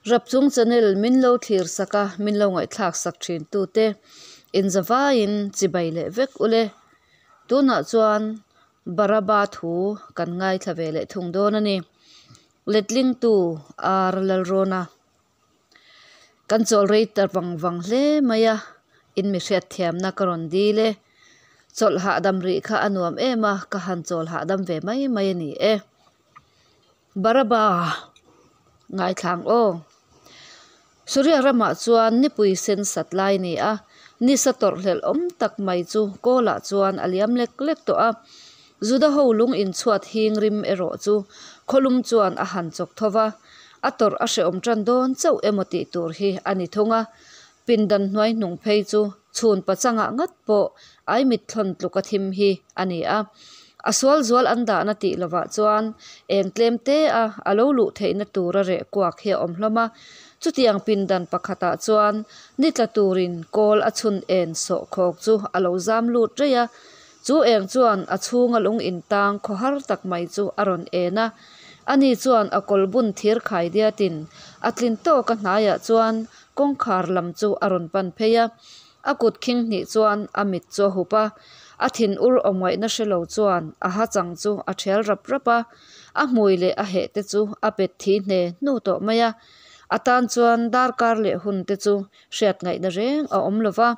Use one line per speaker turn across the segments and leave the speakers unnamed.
Rapchung channel min lo thlir sak a, min lo ngaihthlak sak thin tute inzavaiin chibai leh vek ule. Tunah chuan Baraba thu kan ngaithla ve leh thung dawn a ni. Letlingtu Ar Lalrawna. Kan chawl rei ta vang vang hle mai a, in mi hriatthiamna ka rawn dil e. Chawlh hahdam rih kha a nuam em a, ka han chawl hahdam ve mai mai a ni e. Baraba ngaithlang aw. Suria ramah chuan nipui sen sat lai ni a, nisa tawrhhlelh awm tak mai chu kawlah chuan a liam lek lek tawh a. Juda ho lung inchhuat hing rim erawh chu khawlum chuan a han chawk tho va, a tawrh a hrehawm tan dawn chauh emaw tih tur hi a ni thung a. Pindan hnuai hnung phei chu chhun pachangah ngat pawh ai mitthlawn tluk a thim hi a ni a. A sual zual an dahna tih lovah chuan eng tlem te a a lo luh theihna tura reh kuak hi a awm hlawm a. Chutiang pindan pakhatah chuan ni tla turin kawl a chhun en sawh khawk chu a lo zam lut rei a. Chu eng chuan a chhunga lung intang khawhar tak mai chu a rawn en a. Ani chuan a kawl bun thir khai diatin a tlin tawka hnaiah chuan kawngkhar lam chu a rawn pan phei a. A kut khing hnih chuan a mit chu a hup a, a thin ur awmngaihna hre lo chuan a ha chang chu a thial rap rap a, a hmui leh a heh te chu a pet thi hne hnu tawh mai a. A tan chuan darkar leh hun te chu hriat ngaihna reng a awm lo va.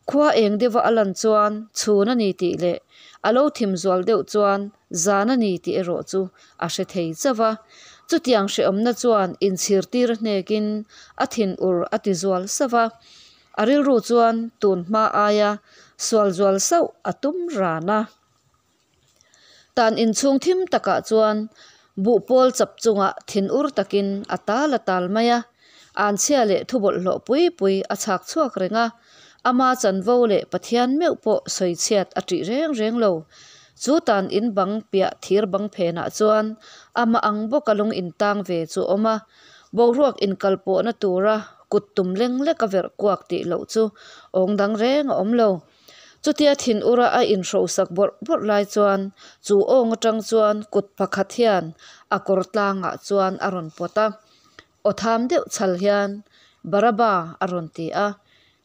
Khua eng deuha a lan chuan chhun a ni tih leh a lo thim zual deuh chuan zan a ni tih erawh chu a hre thei chauh a. Chutiang hrehawmna chuan inchhirtir hnekin a thinur a ti zual sauh a. A rilru chuan tun hma aia sual zual sauh a tum ran a. Tan inchhung thim takah chuan buh pawl chap chungah thinur takin a tal a tal mai a. Anchhia leh thu bawlhhlawh pui pui a chhak chhuak reng a. Ama chanvo leh Pathian meuh pawh sawichhiat a ṭih reng reng lo. Chu tan in bang piah thir bang phenah chuan amah ang bawka lung intang ve chu a awm a. Boruak inkalpawhna tura kut tum leng lek a verh kuak tih loh chu awng dang reng a awm lo. Chutia thin ura a inhrosak bawrh bawrh lai chuan chu awng atang chuan kut pakhat hian a kawr tlangah chuan a rawn pawt a. Aw tham deuh chhal hian, Baraba a rawn ti a.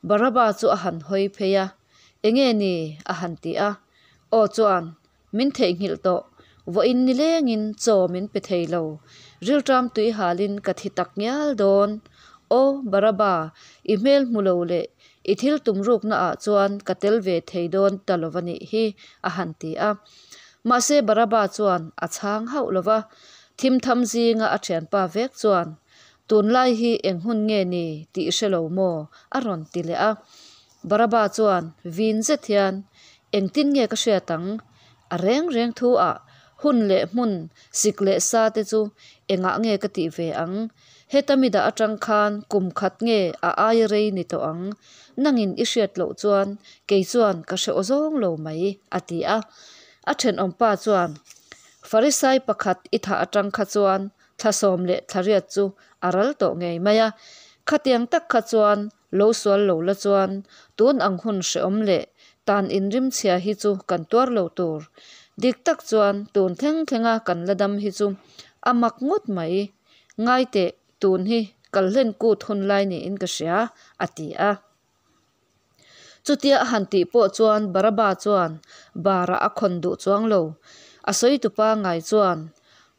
Baraba chu a han hawi phei a, Enge ni? a han ti a. Aw chuan, Min theihnghilh tawh, vawiin nilengin chaw min pe thei lo. Rilṭam tui halin ka thi tak ngial dawn. Aw, Baraba, i hmel hmu lo leh i thil tum rukna ah chuan ka tel ve thei dawn ta lo va nih hi, a han ti a. Mahse Baraba chuan a chhang hauh lo va. Thimtham zinga a thianpa vek chuan, Tunlai hi eng hun nge ni tih i hre lo maw? a rawn ti leh a. Baraba chuan vin zet hian, Engtin nge ka hriat ang? A reng reng thu ah hun leh hmun sik leh sa te chu engah nge ka tih ve ang? Heta mi dah atang khan kum khat nge a aia rei ni tawh ang? Nangin i hriat loh chuan kei chuan ka hre aw zawng lo mai, a ti a. A thenawmpa chuan, Farisai pakhat i thah atang kha chuan thla 18 chu a ral tawh ngei mai a. Khatiang tak kha chuan Lo sual lo la chuan tun ang hun hrehawm leh tan inrim chhia hi chu kan tuar lo tur. Dik tak chuan tun thleng thlenga kan la dam hi chu a mak ngawt mai. Ngai teh tun hi kal hlen kut hun lai niin ka hria, a ti a. Chutia a han tih pawh chuan Baraba chuan barah a khawn duh chuang lo. A sawi tupa ngai chuan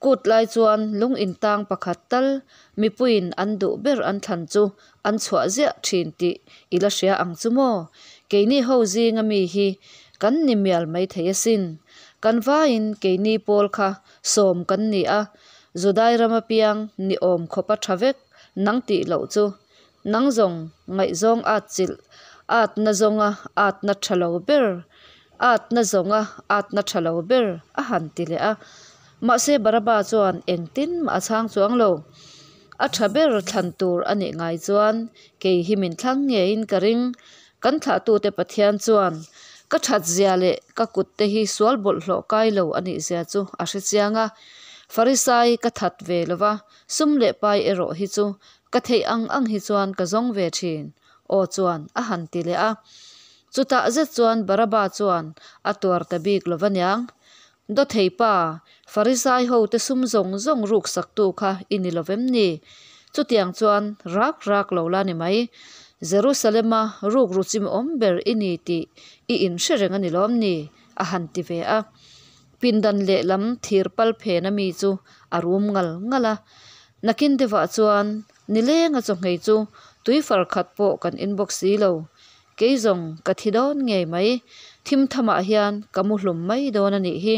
Kut lai chuan lung intang pakhat tal mipuiin an duh ber an thlan chu an chhuah ziah thin tih i la hria ang chu maw? Keini ho zinga mi hi kan ni mial mai thei asin. Kan vaiin keini pawl kha sawm kan ni a, Judai rama piang ni awm khawpa tha vek nang tih loh chu. Nang zawng ngaihzawng at chilh atna zawnga atna tha lo ber atna zawnga atna tha lo ber a han ti leh a. Mahse Baraba chuan engtin mah a chhang chuang lo. A tha ber thlan tur a nih ngai chuan kei hi min thlang ngeiin ka ring. Kan thlahtute Pathian chuan ka that zia leh ka kut te hi sual bawlhhlawh kai lo a nih zia chu a hre chiang a. Farisai ka that ve lova, sum leh pai erawh hi chu Ka theih ang ang hi chuan ka zawng ve thin, aw chuan a han ti leh a. Chutah zet chuan Baraba chuan a tuar ta bik lo va niang. Dawthei pa, Farisai ho te sum zawng zawng ruk saktu kha i ni lo vem ni? Chutiang chuan rak rak lo la ni mai. Jerusalema rukru chimawm ber i ni tih i inhre reng a ni lawm ni? a han ti ve a. Pindan lehlam thir pal phena mi chu a rum ngal ngal a. Nakin deuhah chuan nilenga chawhmei chu tui far khat pawh kan in bawk si lo. Kei zawng ka thi dawn ngei mai. Thim thamah hian ka mu hlum mai dawn a nih hi.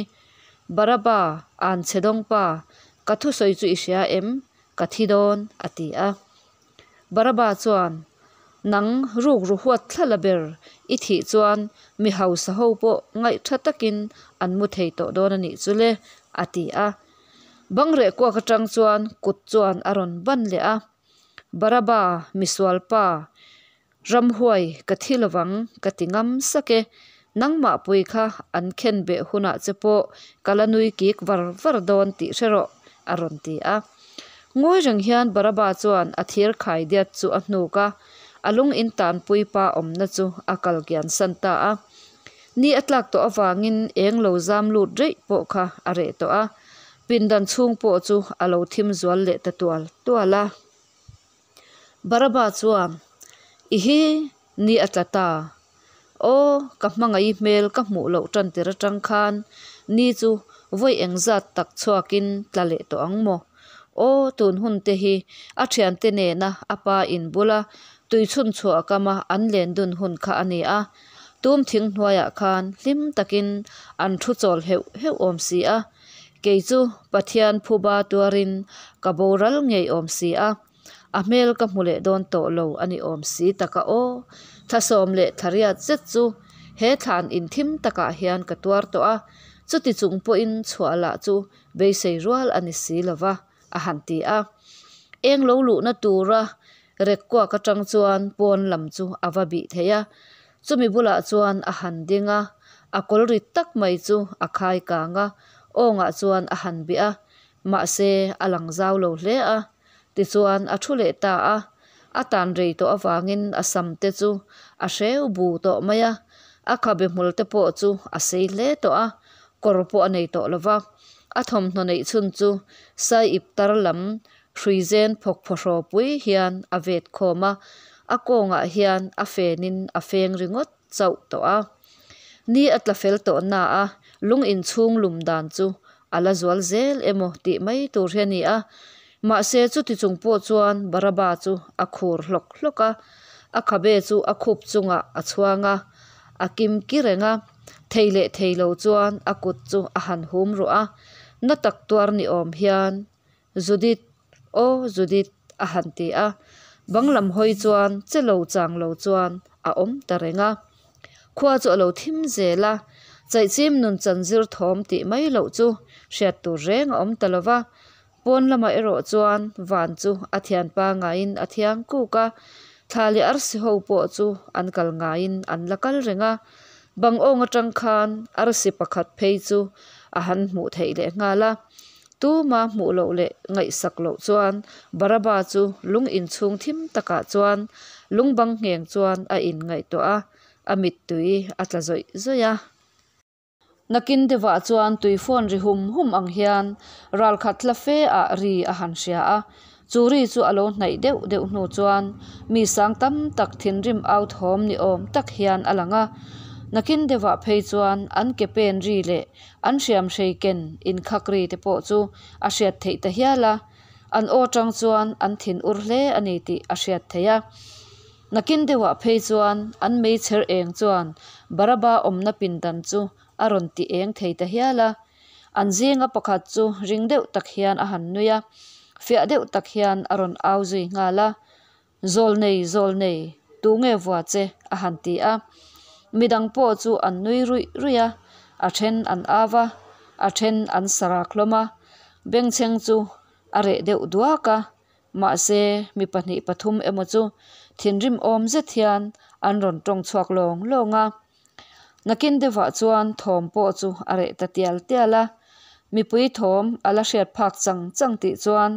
Baraba, an chhe dawng pa, ka thusawi chu i hria em? Ka thi dawn, a ti a. Baraba chuan, Nang rukru huat thla la ber i thih chuan mi hausa ho pawh ngaihtha takin an mu thei tawh dawn a nih chu le, a ti a. Bang reh kuak atang chuan kut chuan a rawn ban leh a, Baraba, misual pa, ramhuai ka thi lovang ka ti ngam sak e, nangmah pui kha an khen beh hunah che pawh ka la nui kik var var dawn tih hre rawh, a rawn ti a. Ngawi reng hian Baraba chuan a thir khai diat chu a hnuk a, a lung in tanpui pa awmna chu a kal kian san ta a. Ni a tlak tawh avangin eng lo zam lut reih pawh kha a reh tawh a, pindan chhung pawh chu a lo thim zual leh ta tual tual a. Baraba chuan, I hi ni a tla ta. Aw, ka hmangaih hmel ka hmuh loh tan tir atang khan ni chu vawi engzat tak chhuakin tla leh tawh ang maw? Aw, tun hun te hi a thiante nena a pa in bula tui chhun chhuah kama an len dun hun kha a ni a. Tum thing hnuaiah khan hlim takin an thu chawl heuh heuh awm si a. Kei chu Pathian phuba tuarin ka boral ngei awm si a. A hmel ka hmu leh dawn tawh lo a ni awm si taka aw. Thla sawm leh thla riat zet chu he thlan inthim takah hian ka tuar tawh a, chuti chung pawhin chhuah lah chu beisei rual a ni si lo va, a han ti a. Eng lo luhna tura rek kuak atang chuan pawn lam chu a va bih thei a, chumi bulah chuan a han ding a, a kawl rit tak mai chu a khai kang a, awngah chuan a han bih a, mahse a lang zau lo hle a. Tichuan a thu leh ta a, a tan rei tawh avangin a sam te chu a hreu bu tawh mai a, a khabe hmul te pawh chu a sei hle tawh a, kawr pawh a nei tawh lo va. A thawmhnaw neih chhun chu sai ip tar lam hrui zen phawk phawhraw pui hian a vet khawm a, a kawngah hian a fenin a feng ringawt chauh tawh a. Ni a tla fel tawh na a, lung inchhung lum dan chu a la zual zel emaw tih mai tur hi a ni a. Mahse chuti chung pawh chuan Baraba chu a khur hlawk hlawk a, a khabe chu a khup chungah a chhuang a, a kim ki reng a, thei leh thei lo chuan a kut chu a han hum ruah a, na tak tuar ni awm hian Judith, aw Judith a han ti a, bang lam hawi chuan che lo chang lo chuan a awm ta reng a. Khua chu a lo thim zel a, chaihchim nun chan zir thawm tih mai loh chu hriat tur reng a awm ta lo va. Pawn lamah erawh chuan van chu a thianpa ngaiin a thiang kuk a, thla leh arsi ho pawh chu an kal ngaiin an la kal reng a. Bang awng atang khan arsi pakhat phei chu a han hmuh theih leh nghal a. Tuma hmuh loh leh ngaihsak loh chuan Baraba chu lung inchhung thim takah chuan lung bang ngheng chuan a inngaihtuah a, a mittui a tla zawih zawih a. Nakin deuhah chuan tui phone ri hum hum ang hian ralkhat hla fe ah ri a han hria a, chu ri chu a lo hnaih deuh deuh hnu chuan mi sang tam tak thinrim au thawm ni awm tak hian a lang a. Nakin deuhah phei chuan an ke pen ri leh An hriamhrei ken inkhak ri te pawh chu a hriat theih ta hial a, an aw tang chuan an thin ur hle a ni tih a hriat theih a. Nakin deuhah phei chuan an meichher eng chuan Baraba awmna pindan chu a rawn ti eng thei ta hial a. An zinga pakhat chu ring deuh tak hian a han nui a, fiah deuh tak hian a rawn au zui nghal a. Zawlnei, zawlnei, tu nge vua che? a han ti a. Midang pawh chu an nui ruih ruih a, a then an au a, a then an sarak hlawm a. Bengchheng chu a reh deuh duak a, mahse mi pahnih pathum emaw chu thinrim awm zet hian an rawn tawng chhuak lawng lawng a. Nakin deuhah chuan thawm pawh chu a reh ta tial tial a, mipui thawm a la hriat phak chang chang tih chuan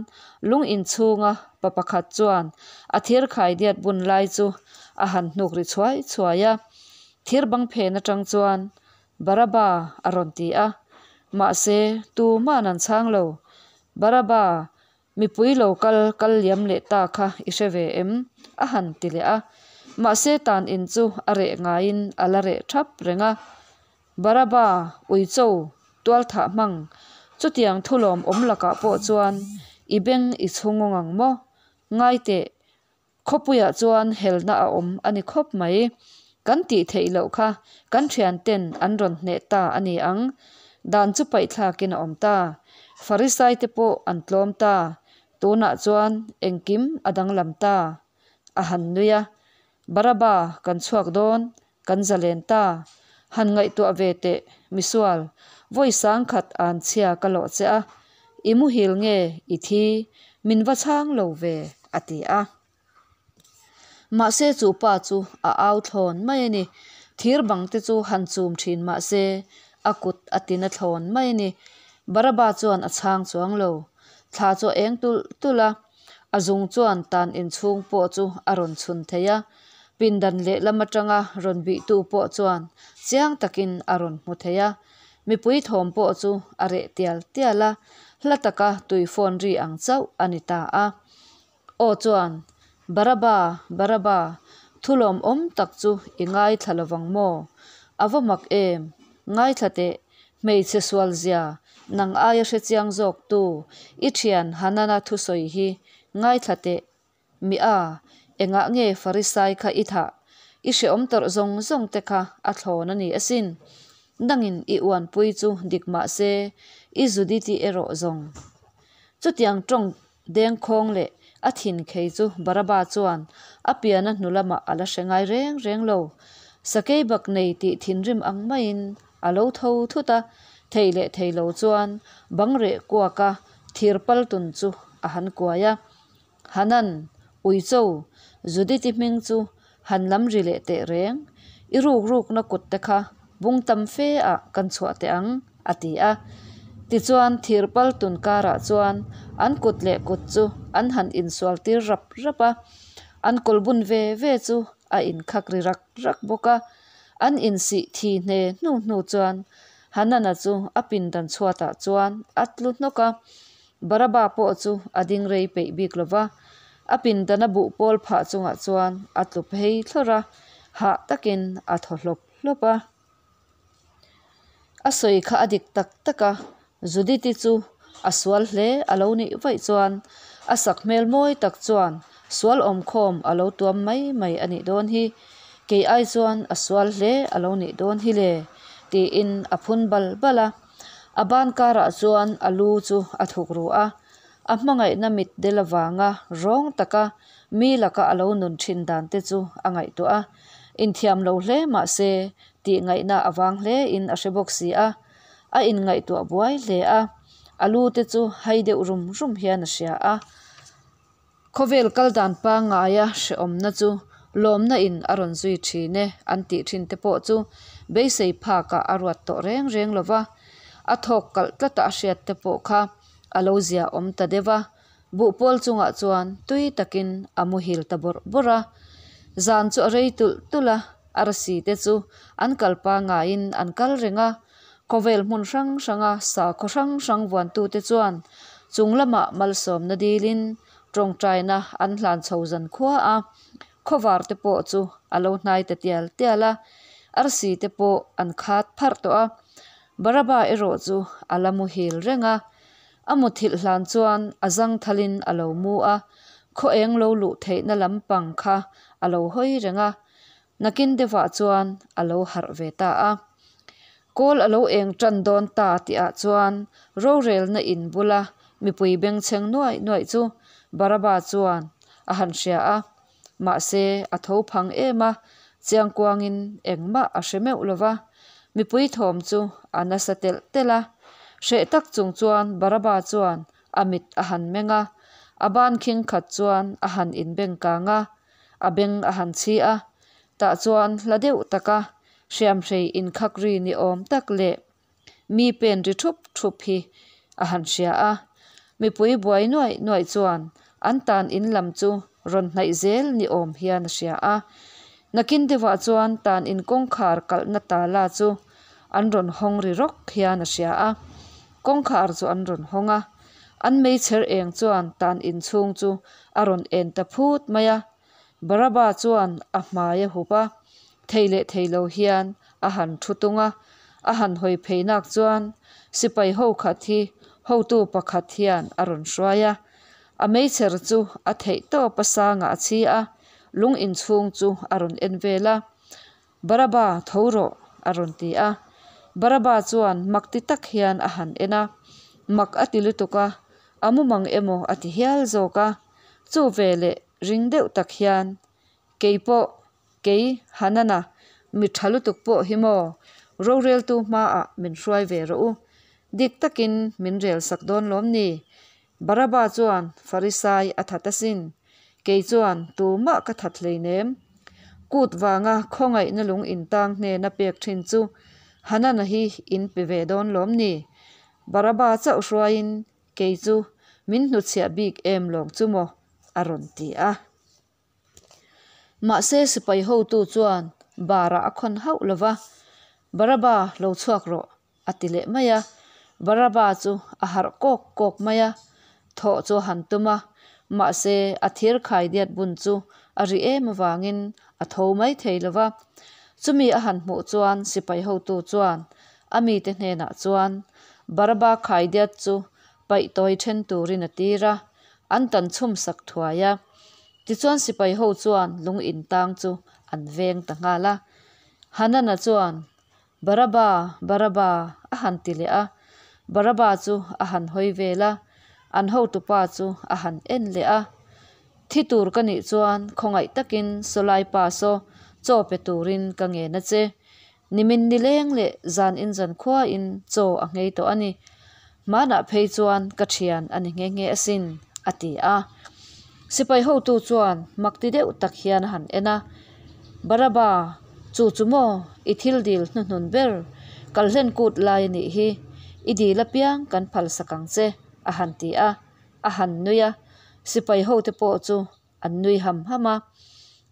lung inchhunga pa pakhat chuan a thir khaidiat bun lai chu a han hnuk ri chhuai chhuai a, thir bang phen atang chuan Baraba a rawn ti a, mahse tuman an chhang lo, Baraba! Mipui lo kal kal liam leh ta kha i hre ve em? a han ti leh a. Mahse tan in chu a reh ngaiin a la reh thap reng a. Baraba, uicho, tualthah hmang, chutiang thu lawmawm lakah pawh chuan i beng i chhungawng ang maw? Ngai teh, khawpuiah chuan helna a awm a ni khawp mai. Kan tih theih loh kha kan thianten an rawn hneh ta a ni ang. Dan chu paihthlakin a awm ta. Farisaite pawh an tlawm ta. Tunah chuan engkim a danglam ta. A han nui a, Baraba, kan chhuak dawn, kan zalen ta. Han ngaihtuah ve teh, misual, vawi sangkhat an chhia ka lawh che a, i muhil nge i thi, min va chhang lo ve, a ti a. Mahse chu pa chu a au thlawn mai a ni. Thir bang te chu han chum thin mahse a kut a tina thlawn mai a ni. Baraba chuan a chhang chuang lo. Thla chu a eng tulh tulh a, a zung chuan tan inchhung pawh chu a rawn chhun thei a. Pindan lehlam atanga rawn bihtu pawh chuan chiang takin a rawn hmu thei a. Mipui thawm pawh chu a reh tial tial a, hla taka tui phone ri ang chauh a ni ta a. Aw chuan, Baraba, Baraba, thu lawmawm tak chu i ngaithla lovang maw? A va mak em? Ngaithla teh, hmeichhe sual zia, nang aia hre chiang zawk tu i thian Hanana thusawi hi ngaithla teh. Mi a, engah nge Farisai kha i thah? I hreawm tawrh zawng zawng te kha a thlawn a ni asin. Nangin i uanpui chu dik mah se, i Judith-i erawh zawng. Chutiang tawng Dengkhawng leh a thin khei chu Baraba chuan a piana hnu lamah a la hre ngai reng reng lo. Sakei bak nei tih thinrim ang maiin a lo tho thut a, thei leh thei lo chuan bang reh kuaka thir pal tun chu a han kuai a. Hanan, Uicho, Judith-i hming chu han lam ri leh teh reng, i ruk rukna kut te kha bung tam fe ah kan chhuah teh ang, a ti a. Tichuan thir pal tun karah chuan an kut leh kut chu an han insual tir rap rap a, an kawl bun ve ve chu a inkhak ri rak rak bawk a. An insih thi hne hnu hnu chuan Hanana chu a pindan chhuatah chuan a tlu hnawk a, Baraba pawh chu a ding rei peih bik lo va, a pindana buh pawl phah chungah chuan a tlu phei thlawrh a, hah takin a thaw hlawp hlawp a. A sawi kha a dik tak tak a, Judith-i chu a sual hle a lo nih vaih chuan a sak hmel mawi tak chuan sual awmkhawm a lo tuam mai mai a nih dawn hi, kei ai chuan a sual hle a lo nih dawn hi le, tiin a phun bal bal a. A ban karah chuan a lu chu a thuk ru a, a hmangaihna mit del avanga rawng taka mi laka a lo nun thin dan te chu a ngaihtuah a, inthiam lo hle mah se tih ngaihna avang hle in a hre bawk si a, a inngaihtuah buai hle a, a lu te chu hai deuh rum rum hian a hria a. Khawvel kal dan pangngaia hrehawmna chu lawmna in a rawn zui thin e an tih thin te pawh chu beisei phakah a ruat tawh reng reng lo va, a thawk kalh tlata a hriat te pawh kha a lo zia awm ta deuh a, buhpawl chungah chuan tui takin a muhil ta bawrh bawrh a. Zan chu a rei tulh tulh a, arsi te chu an kal pangaiin an kal reng a, Khawvel hmun hrang hranga sakhaw hrang hrang vuantute chuan chung lamah malsawmna dilin tawngtaina an hlan chho zan khua a, khawvar te pawh chu a lo hnai ta tial tial a, arsi te pawh an khat pharh tawh a. Baraba erawh chu a la muhil reng a, a muthilh hlan chuan a zangthalin a lo mu a, khaw eng lo luh theihna lampang kha a lo hawi reng a, Nakin deuhah chuan a lo harh ve ta a. Kawl a lo eng tan dawn ta tihah chuan rorelna in bula mipui bengchheng nuaih nuaih chu Baraba chuan a han hria a. Mahse a tho phang em a, chiangkuangin engmah a hre meuh lo va. Mipui thawm chu a nasa telh telh a. Hreh tak chung chuan Baraba chuan a mit a han meng a, a ban khing khat chuan a han inbengkang a. A beng a han chhi a, tah chuan hla deuh taka hriamhrei inkhak ri ni awm tak leh mi pen ri thup thup hi a han hria a. Mipui buai nuaih nuaih chuan an tan in lam chu rawn hnaih zel ni awm hian a hria a. Nakin deuhah chuan tan in kawngkhar kalhna tala chu an rawn hawng ri rawk hian a hria a. Kawngkhar chu an rawn hawng a. An meichher eng chuan tan in chhung chu a rawn en ta phut mai a. Baraba chuan a hmai a hup a, thei leh thei lo hian a han thu tung a. A han hawi phei nak chuan sipai ho khat hi hotu pakhat hian a rawn hruai a. A meichher chu a theih tawp a sangah a chhi a, lung inchhung chu a rawn en vel a. Baraba, tho rawh, a rawn ti a. Baraba chuan mak ti tak hian a han en a, mak a ti lutuk a, a mumang emaw a ti hial zawk a. Chu veleh ring deuh tak hian, Kei pawh, kei Hanana, mi tha lutuk pawh hi maw, roreltu hmaah min hruai ve rawh u. Dik takin min rel sak dawn lawm ni? Baraba chuan Farisai a that asin. Kei chuan tumah ka that hleinem. Kut vanga khawngaihna lung intang hnena pek thin chu Hanana hi in pe ve dawn lawm ni? Baraba chauh hruaiin kei chu min hnuchhiah bik em lawng chu maw? a rawn ti a. Mahse sipai hotu chuan barah a khawn hauh lo va, Baraba lo chhuak rawh a ti leh mai a. Baraba chu a harh kawk kawk mai a, thawh chu a han tum a, mahse a thir khaidiat bun chu a ri em avangin a tho mai thei lo va. Chumi a han hmuh chuan sipai hotu chuan a mite hnenah chuan Baraba khaidiat chu paih tawi then turin a tir a, an tan chhum sak thuai a. Tichuan sipai ho chuan lung intang chu an veng ta nghal a. Hanana chuan, Baraba, Baraba, a han ti leh a. Baraba chu a han hawi vel a, an hotupa chu a han en leh a. Thi tur ka nih chuan khawngaih takin sawlai pa saw chaw pe turin ka ngen a che. Nimin nileng leh zan in zan khuain chaw a nghei tawh a ni. Hmanah phei chuan ka thian a ni nghe nghe asin, a ti a. Sipai hotu chuan mak ti deuh tak hian a han en a, Baraba, chu chu maw i thil dil hnuhnun ber, kal hlen kut lai a nih hi, i dil apiang kan phal sak ang che, a han ti a, a han nui a. Sipai hote pawh chu An nui ham ham a.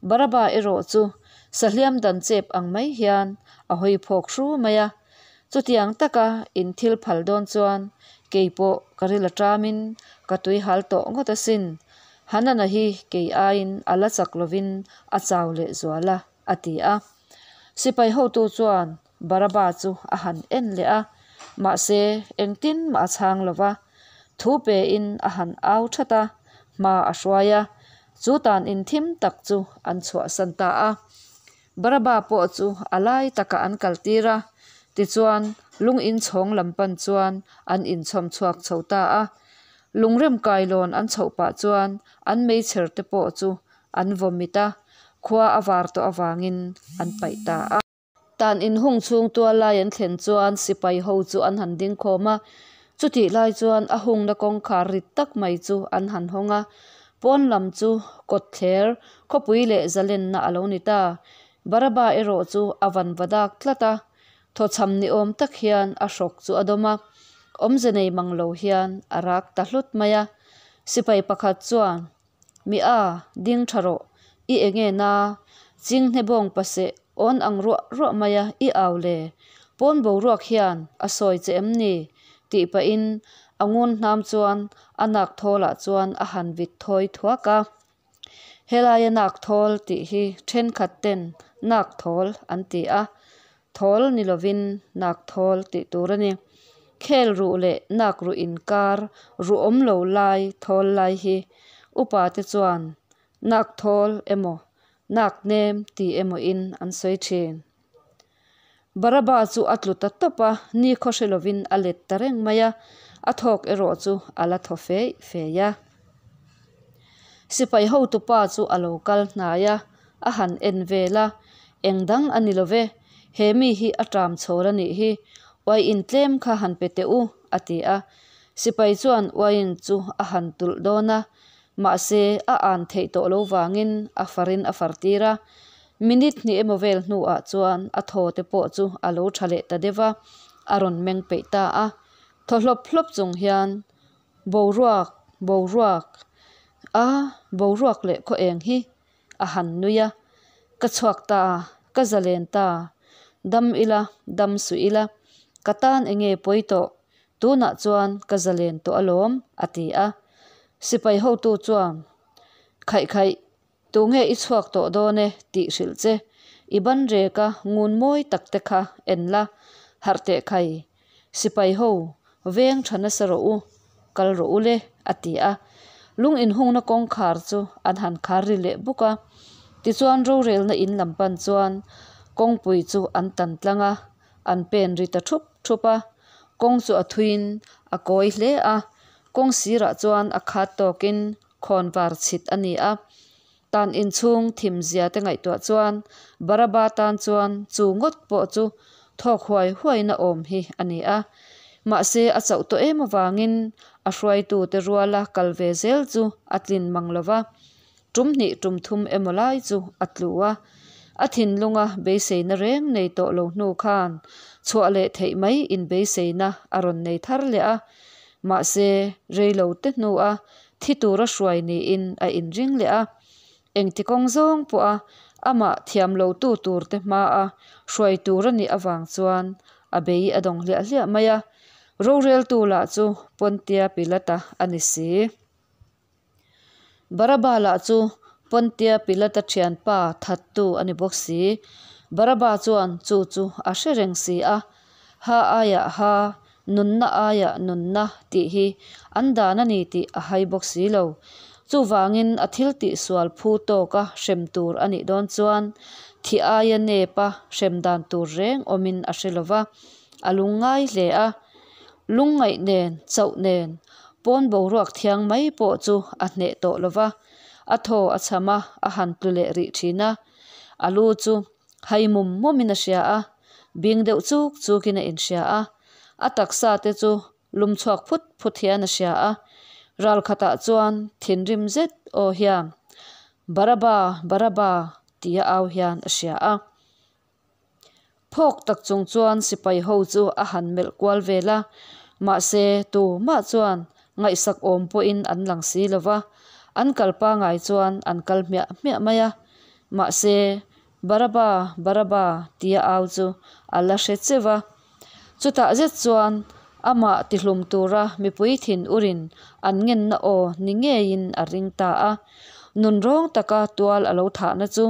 Baraba erawh chu sahliam dan chep ang mai hian a hawi phawk hru mai a. Chutiang taka in thil phal dawn chuan kei pawh ka ril a tamin ka tui hal tawh ngawt asin. Hanana hi kei aiin a la chak lovin a chau leh zual a, a ti a. Sipai hotu chuan Baraba chu a han en leh a, mahse engtin mah a chhang lo va. Thu pein a han au that a, hma a hruai a, chu tan in thim tak chu an chhuahsan ta a. Baraba pawh chu a lai takah an kaltir a, tichuan lung inchhawng lam pan chuan an inchhawm chhuak chho ta a. Lungrem kailawn an chhoh pah chuan an meichher te pawh chu an vawmit a, khua a var tawh avangin an paih ta a. Tan inhung chhung tual lai an thlen chuan sipai ho chu an han ding khawm a, chutih lai chuan a hungna kawngkhar rit tak mai chu an han hawng a, pawn lam chu kawtthler, khawpui leh zalenna a lo ni ta. Baraba erawh chu a van va dak tlat a, thawchham ni awm tak hian a hrawk chu a dawm a, awmze nei mang lo hian a rak ta hlut mai a. Sipai pakhat chuan Mi a, ding tha rawh, i enge na, ching hne bawng paseh awn ang ruah ruah mai a i au le, pawn boruak hian a sawi che em ni? tih pahin a ngun hnam chuan a nak thawlah chuan a han vit thawi thuak a. Helaia nak thawl tih hi thenkhat ten nak thawl an ti a, thawl ni lovin nak thawl tih tur a ni. Khel ruh leh nak ruh inkar ruh awm lo lai thawl lai hi upa te chuan nak thawl emaw nak nem ti emaw in an sawi thin. Baraba chu a tlu ta tawp a, ni khaw hre lovin a let ta reng mai a, a thawk erawh chu a la thaw feih feih a. Sipai hotupa chu a lo kal hnai a, a han en vel a, Eng dang a ni lo ve, he mi hi a ṭam chhawl a nih hi, uaiin tlem kha han pe teh u, a ti a. Sipai chuan uaiin chu a han tulh dawn a, mahse a an theih tawh lo vangin a farin a far tir a. Minute hnih emaw vel hnuah chuan a thaw te pawh chu a lo ṭha leh ta deuh va, a rawn meng peih ta a. Thaw hlawp hlawp chung hian Boruak, boruak, a boruak leh khaw eng hi a han nui a, Ka chhuak ta, ka zalen ta, dam ila, dam suih ila, ka tan enge pawi tawh? Tunah chuan ka zalen tawh alawm, a ti a. Sipai hotu chuan, Khaih khaih, tunge i chhuak tawh dawn e tih hrilh che, i ban reka ngun mawi tak te kha en la, harh teh khai. Sipai ho, veng tha nasa rawh u, kal rawh u le, a ti a. Lung inhungna kawngkhar chu an han khar ri leh buk a. Tichuan rorelna in lam pan chuan kawngpui chu an tan tlang a, an pen ri ta thup thup a. Kawng chu a thuiin a kawi hle a, kawng sirah chuan a khat tawkin khawnvar chhit a ni a. Tan inchhung thim zia te ngaihtuah chuan Baraba tan chuan chu ngawt pawh chu thawk huai huaina awm hi a ni a. Mahse a chauh tawh em avangin a hruaitute ruala kal ve zel chu a tlin mang lo va, tum hnih tum thum emaw lai chu a tlu a. A thinlunga beiseina reng nei tawh lo hnu khan chhuah leh theih mai inbeiseina a rawn nei thar leh a. Mahse reilo te hnua thi tura hruai niin a inring leh a. Engti kawng zawng pawha amah thiam lo tu tur te hmaa hruai tur a nih avang chuan a bei a dawng hliah hliah mai a. Roreltu lah chu Pontia Pilata a ni si. Baraba lah chu Pontia Pilata thianpa thattu a ni bawk si. Baraba chuan chu chu a hre reng si a. Ha aiah ha, nunna aiah nunna tih hi an dan a ni tih a hai bawk si lo. Chuvangin a thil tih sual phu tawka hrem tur a nih dawn chuan thi aia nepa hrem dan tur reng awmin a hre lova, a lungngai hle a. Lungngaih nen, chauh nen, pawn boruak thiang mai pawh chu a hneh tawh lova, a thaw a chham a, a han tlu leh rih thin a. A lu chu hai mum mumin a hria a, bing deuh chuk chukin a inhria a, a taksa te chu lum chhuak phut phut hian a hria a. Ral khatah chuan thinrim zet aw hian, Baraba, Baraba, tia au hian a hria a. Phawk tak chung chuan sipai ho chu a han melh kual vel a, mahse tumah chuan ngaihsak awm pawhin an lang si lo va, an kal pangai chuan an kal hmiah hmiah mai a. Mahse, Baraba, Baraba tia au chu a la hre cheu a. Chutah zet chuan amah tihlum tura mipui thin urin an ngenna aw ni ngeiin a ring ta a. Nunrawng taka tual a lo thahna chu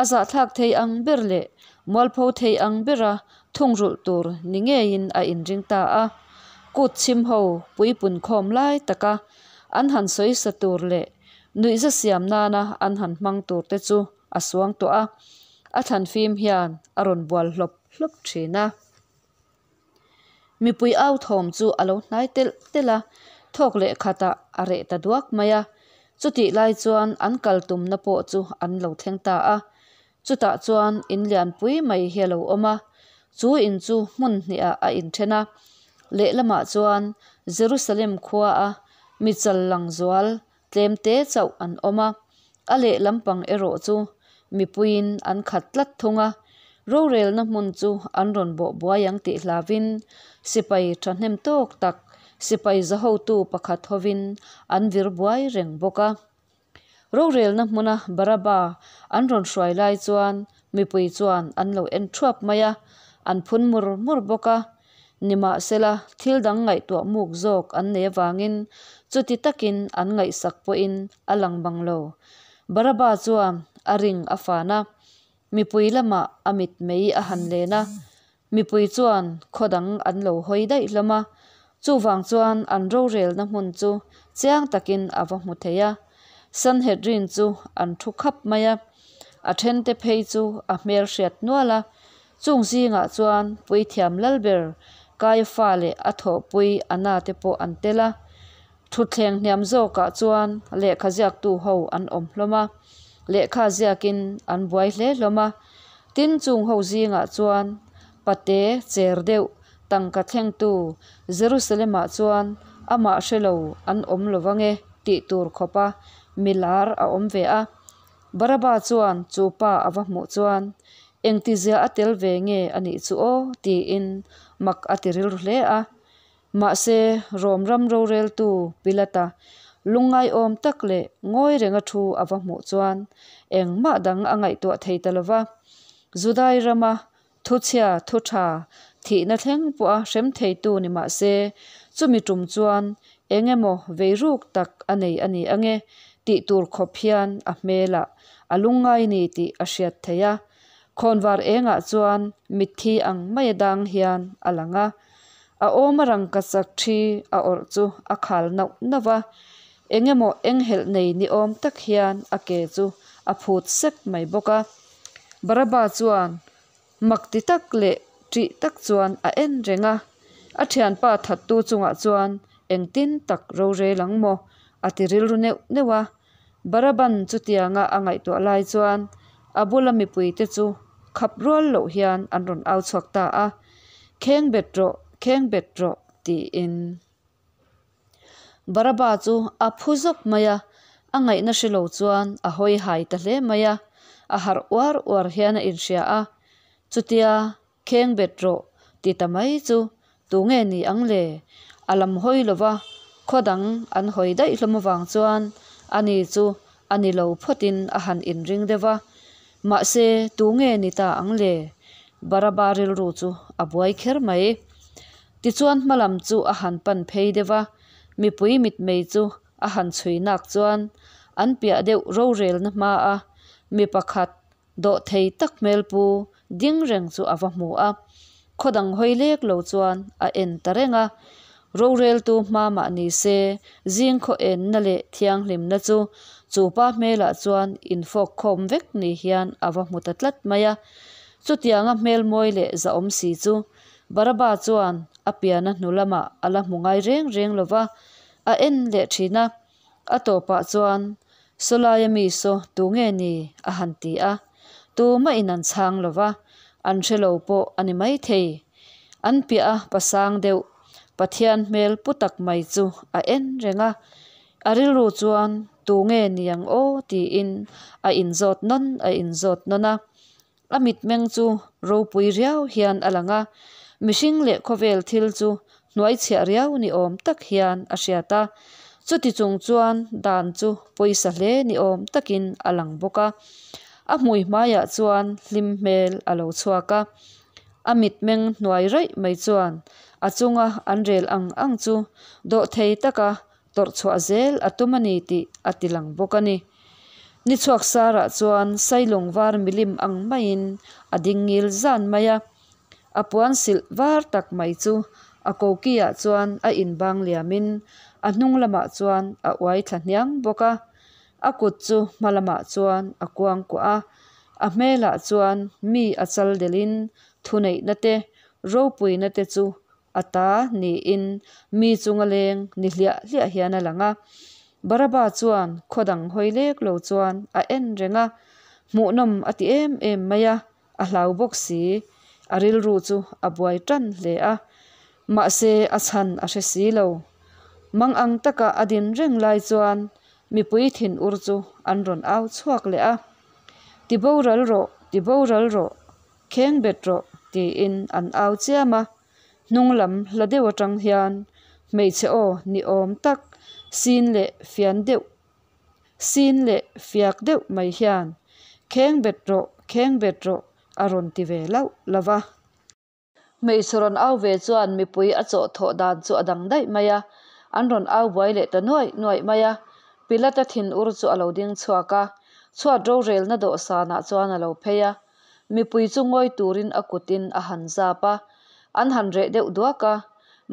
A zahthlak thei ang ber leh mualpho thei ang bera thungrulh tur ni ngeiin a inring ta a. Kut chhim ho puipun khawm lai taka an han sawi sa tur leh nuihza siam nana an han hmang tur te chu a suang tawh a, a thlan fim hian a rawn bual hlawp hlawp thin a. Mipui au thawm chu a lo hnai telh telh a, thawk leh khatah a reh ta duak mai a. Chutih lai chuan an kal tumna pawh chu an lo thleng ta a. Chutah chuan in lianpui mai hi a lo awm a, chu in chu hmun hnihah a inthen a. Lehlamah chuan Jerusalem khuaa mi chal lang zual Tlemte chauh an awm a, a lehlam pang erawh chu mipuiin an khat tlat thung a, rorelna hmun chu an rawn bawh buai ang tih hlauvin sipai thahnem tawk tak sipai zahotu pakhat hovin an vir buai reng bawk a. Rorelna hmuna Baraba an rawn hruai lai chuan mipui chuan an lo en thuap mai a, an phun mur mur bawk a. Nimahsela, thil dang ngaihtuah muk zawk an nei avangin chuti takin an ngaihsak pawhin a lang bang lo. Baraba chuan a ring a fan a, mipui lamah a mitmei a han len a, mipui chuan khaw dang an lo hawi daih hlawm a, chuvang chuan an rorelna hmun chu chiang takin a va hmu thei a. Sanhedrin chu an thu khap mai a, a thente phei chu a hmelhriat nual a, Chung zingah chuan Puithiam Lalber Kaiafa leh a thawhpui Anna te pawh an tel a. Thutthleng hniam zawkah chuan lehkha ziaktu ho an awm hlawm a, lehkha ziakin an buai hle hlawm a. Tin, chung ho zingah chuan pate cher deuh tangka thlengtu Jerusalem-ah chuan amah hre lo an awm lo vange tih tur khawpa milar a awm ve a. Baraba chuan chu pa a va hmuh chuan, Engtizia a tel ve nge a nih chu aw? tiin mak a ti rilru hle a. Mahse, Rom ram roreltu Pilata lungngaihawm tak leh ngawi renga thu a va hmuh chuan engmah dang a ngaihtuah thei ta lo va. Judai rama Thuchhia, thu tha, Thihna thleng pawha hrem theitu ni mah se, chumi tum chuan eng emaw vei ruk tak a nei a ni ange tih tur khawp hian a hmelah a lungngai ni tih a hriat theih a. Khawnvar engah chuan mitthi ang maia dang hian a lang a. A awma rangkachak thi a awrh chu a khal nauh nauh va, eng emaw enghelh nei ni awm tak hian a ke chu a phut sek mai bawk a. Baraba chuan mak ti tak leh ṭih tak chuan a en reng a, a thianpa thattu chungah chuan engtin tak rorel ang maw a ti rilru neuh neuh a. Baraban chutianga a ngaihtuah lai chuan a bula mipuite chu khap rual loh hian an rawn au chhuak ta a, Kheng bet rawh, kheng bet rawh tiin. Baraba chu a phu zawk mai a, a ngaihna hre lo chuan a hawi hai ta hle mai a, a harh uar uar hian a inhria a, chutia Kheng bet rawh ti ta mai chu tunge ni ang le? A lam hawi lova khaw dang an hawi daih hlawm avang chuan ani chu a ni lo phawtin a han inring deuh va, mahse tunge ni ta ang le? Baraba rilru chu a buai kher mai. Tichuan hmalam chu a han pan phei deuh va, mipui mitmei chu a han chhui nak chuan an piah deuh rorelna hmaa mi pakhat Dawhthei tak hmelpu ding reng chu a va hmu a, khaw dang hawi lek lo chuan a en ta reng a. Roreltu hma mah ni se, zing khaw enna leh thianghlimna chu chu pa hmelah chuan infawk khawm vek ni hian a va hmu ta tlat mai a. Chutianga hmel mawi leh zahawm si chu Baraba chuan a piana hnu lamah a la hmu ngai reng reng lo va, a en leh thin a. A tawpah chuan, Sawlaia mi saw tu nge ni? a han ti a. Tumah in an chhang lo va, an hre lo pawh a ni maithei. An piah a pasang deuh, Pathian hmel pu tak mai chu a en reng a. A rilru chuan tu nge ni ang aw tiin a inzawt nawn a inzawt nawn a. A mitmeng chu ropui riau hian a lang a, mihring leh khawvel thil chu hnuaichhiah riau ni awm tak hian a hriat a, chuti chung chuan dan chu pawisa hle ni awm takin a lang bawk a. A hmui hmaiah chuan hlim hmel a lo chhuak a, a mitmeng hnuai raih mai chuan a chunga an rel ang ang chu dawhthei taka tawrh chhuah zel a tum a ni tih a ti lang bawk a ni. Ni chhuak sarah chuan sailung var milim ang maiin a ding ngil zan mai a, a puan silh var tak mai chu a koki ah chuan a inbang liamin a hnung lamah chuan a uai thla hniang bawk a, a kut chu hma lamah chuan a kuang kuah a, a hmelah chuan mi a chal delhin thuneihna te ropuina te chu A ta niin mi chunga leng ni hliah hliah hian a lang a. Baraba chuan khaw dang hawi lek lo chuan a en reng a, hmuhnawm a ti em em mai a, a hlau bawk si. A rilru chu a buai tan hle a, mahse a chhan a hre si lo. Mang ang taka a din reng lai chuan mipui thinur chu an rawn au chhuak leh a, Ti boral rawh, ti boral rawh, Kheng bet rawh tiin an au chiam a, hnung lam hla deuh atang hian hmeichhe aw ni awm tak sin leh fian deuh sin leh fiak deuh mai hian Kheng bet rawh, kheng bet rawh a rawn ti ve lauh lauh va. Hmeichhe rawn au ve chuan mipui a chawh thawh dan chu a dang daih mai a, an rawn au buai leh ta nuaih nuaih mai a. Pilata thinur chu a lo ding chhuak a, chhuat rorelna dawhsanah chuan a lo phei a. Mipui chu ngawi turin a kutin a han zap a, an han reh deuh duak a,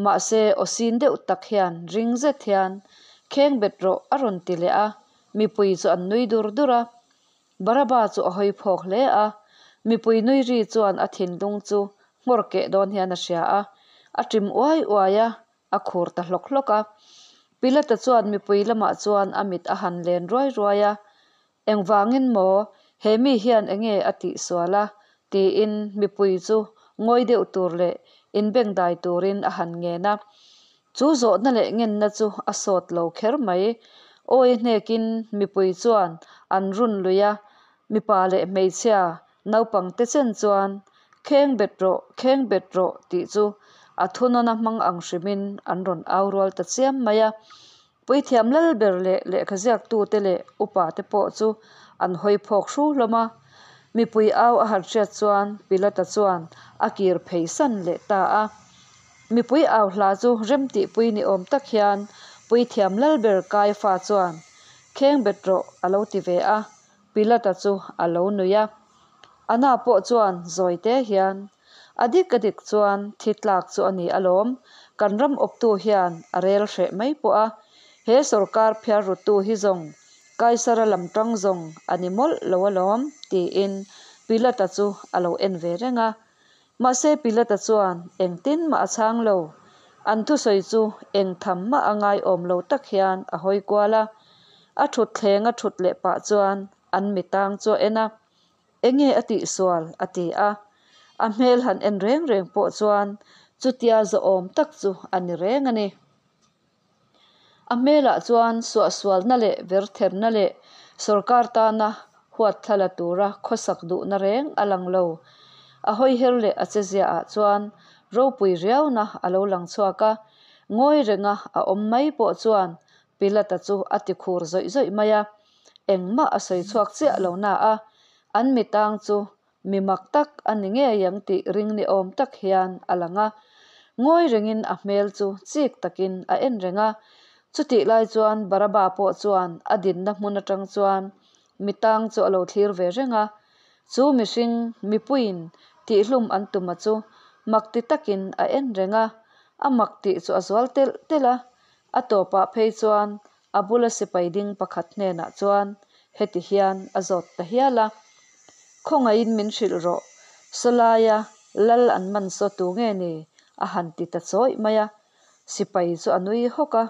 mahse aw sin deuh tak hian ring zet hian, Kheng bet rawh a rawn ti leh a, mipui chu an nui dur dur a. Baraba chu a hawi phawk hle a, mipui nui ri chuan a thinlung chu nghawr keh dawn hian a hria a, a ṭim uai uai a, a khur ta hlawk hlawk a. Pilata chuan mipui lamah chuan a mit a han len ruai ruai a, Engvangin maw he mi hian enge a tih sual a? tiin mipui chu ngawi deuh tur leh inbengdai turin a han ngen a. Chu zawhna leh ngenna chu a sawt lo kher mai. Awi hnekin mipui chuan an run lui a, mipa leh hmeichhia naupangte chen chuan Kheng bet rawh, kheng bet rawh tih chu a thunawna hmang ang hrimin an rawn au rual ta chiam mai a. Puithiam lal ber leh lehkha ziaktute leh upa te pawh chu an hawi phawk hru hlawm a. Mipui au a han hriat chuan Pilata chuan a kir phei san leh ta a. Mipui au hla chu remtihpui ni awm tak hian Puithiam Lalber Kaiafa chuan, Kheng bet rawh, a lo ti ve a. Pilata chu a lo nui a. Anna pawh chuan zawi te hian, A dik a dik chuan thi tlak chu a ni alawm, kan ram awptu hian a rel hreh mai pawh a, he sawrkar phiar ruttu hi zawng Kaisara lam tang zawng a ni mawlh lo alawm, tiin Pilata chu a lo en ve reng a. Mahse Pilata chuan engtin mah a chhang lo, an thusawi chu eng tham mah a ngaiawm lo tak hian a hawi kual a, a thut thleng a thut leh pah chuan an mitang chu a en a. Enge a tihsual? a ti a. A hmel han en reng reng pawh chuan chutia zawhawm tak chu a ni reng a ni. A hmelah chuan suahsualna leh vertherna leh sorkar tana huatthla la tura khawsak duhna reng a lang lo. A hawiher leh a cheziaah chuan ropui riauna a lo lang chhuak a, ngawi renga a awm mai pawh chuan Pilata chu a ti khur zawih zawih mai a. Engmah a sawi chhuak chiah lo na a, an mitang chu mi mak tak a ni ngei ang tih ring ni awm tak hian a lang a. Ngawi rengin a hmel chu chik takin a en reng a. Chutih lai chuan Baraba pawh chuan a dinna hmun atang chuan mitang chu a lo thlir ve reng a. Chu mihring mipuiin tihhlum an tuma chu mak ti takin a en reng a, a mak tih chu a zual telh telh a. A tawpah phei chuan A bula sipai ding pakhat hnenah chuan heti hian a zawt ta hial a, Khawngaihin min hrilh rawh, sawlaia lal an man saw tu nge ni? a han ti ta chawih mai a. Sipai chu a nui hawk a,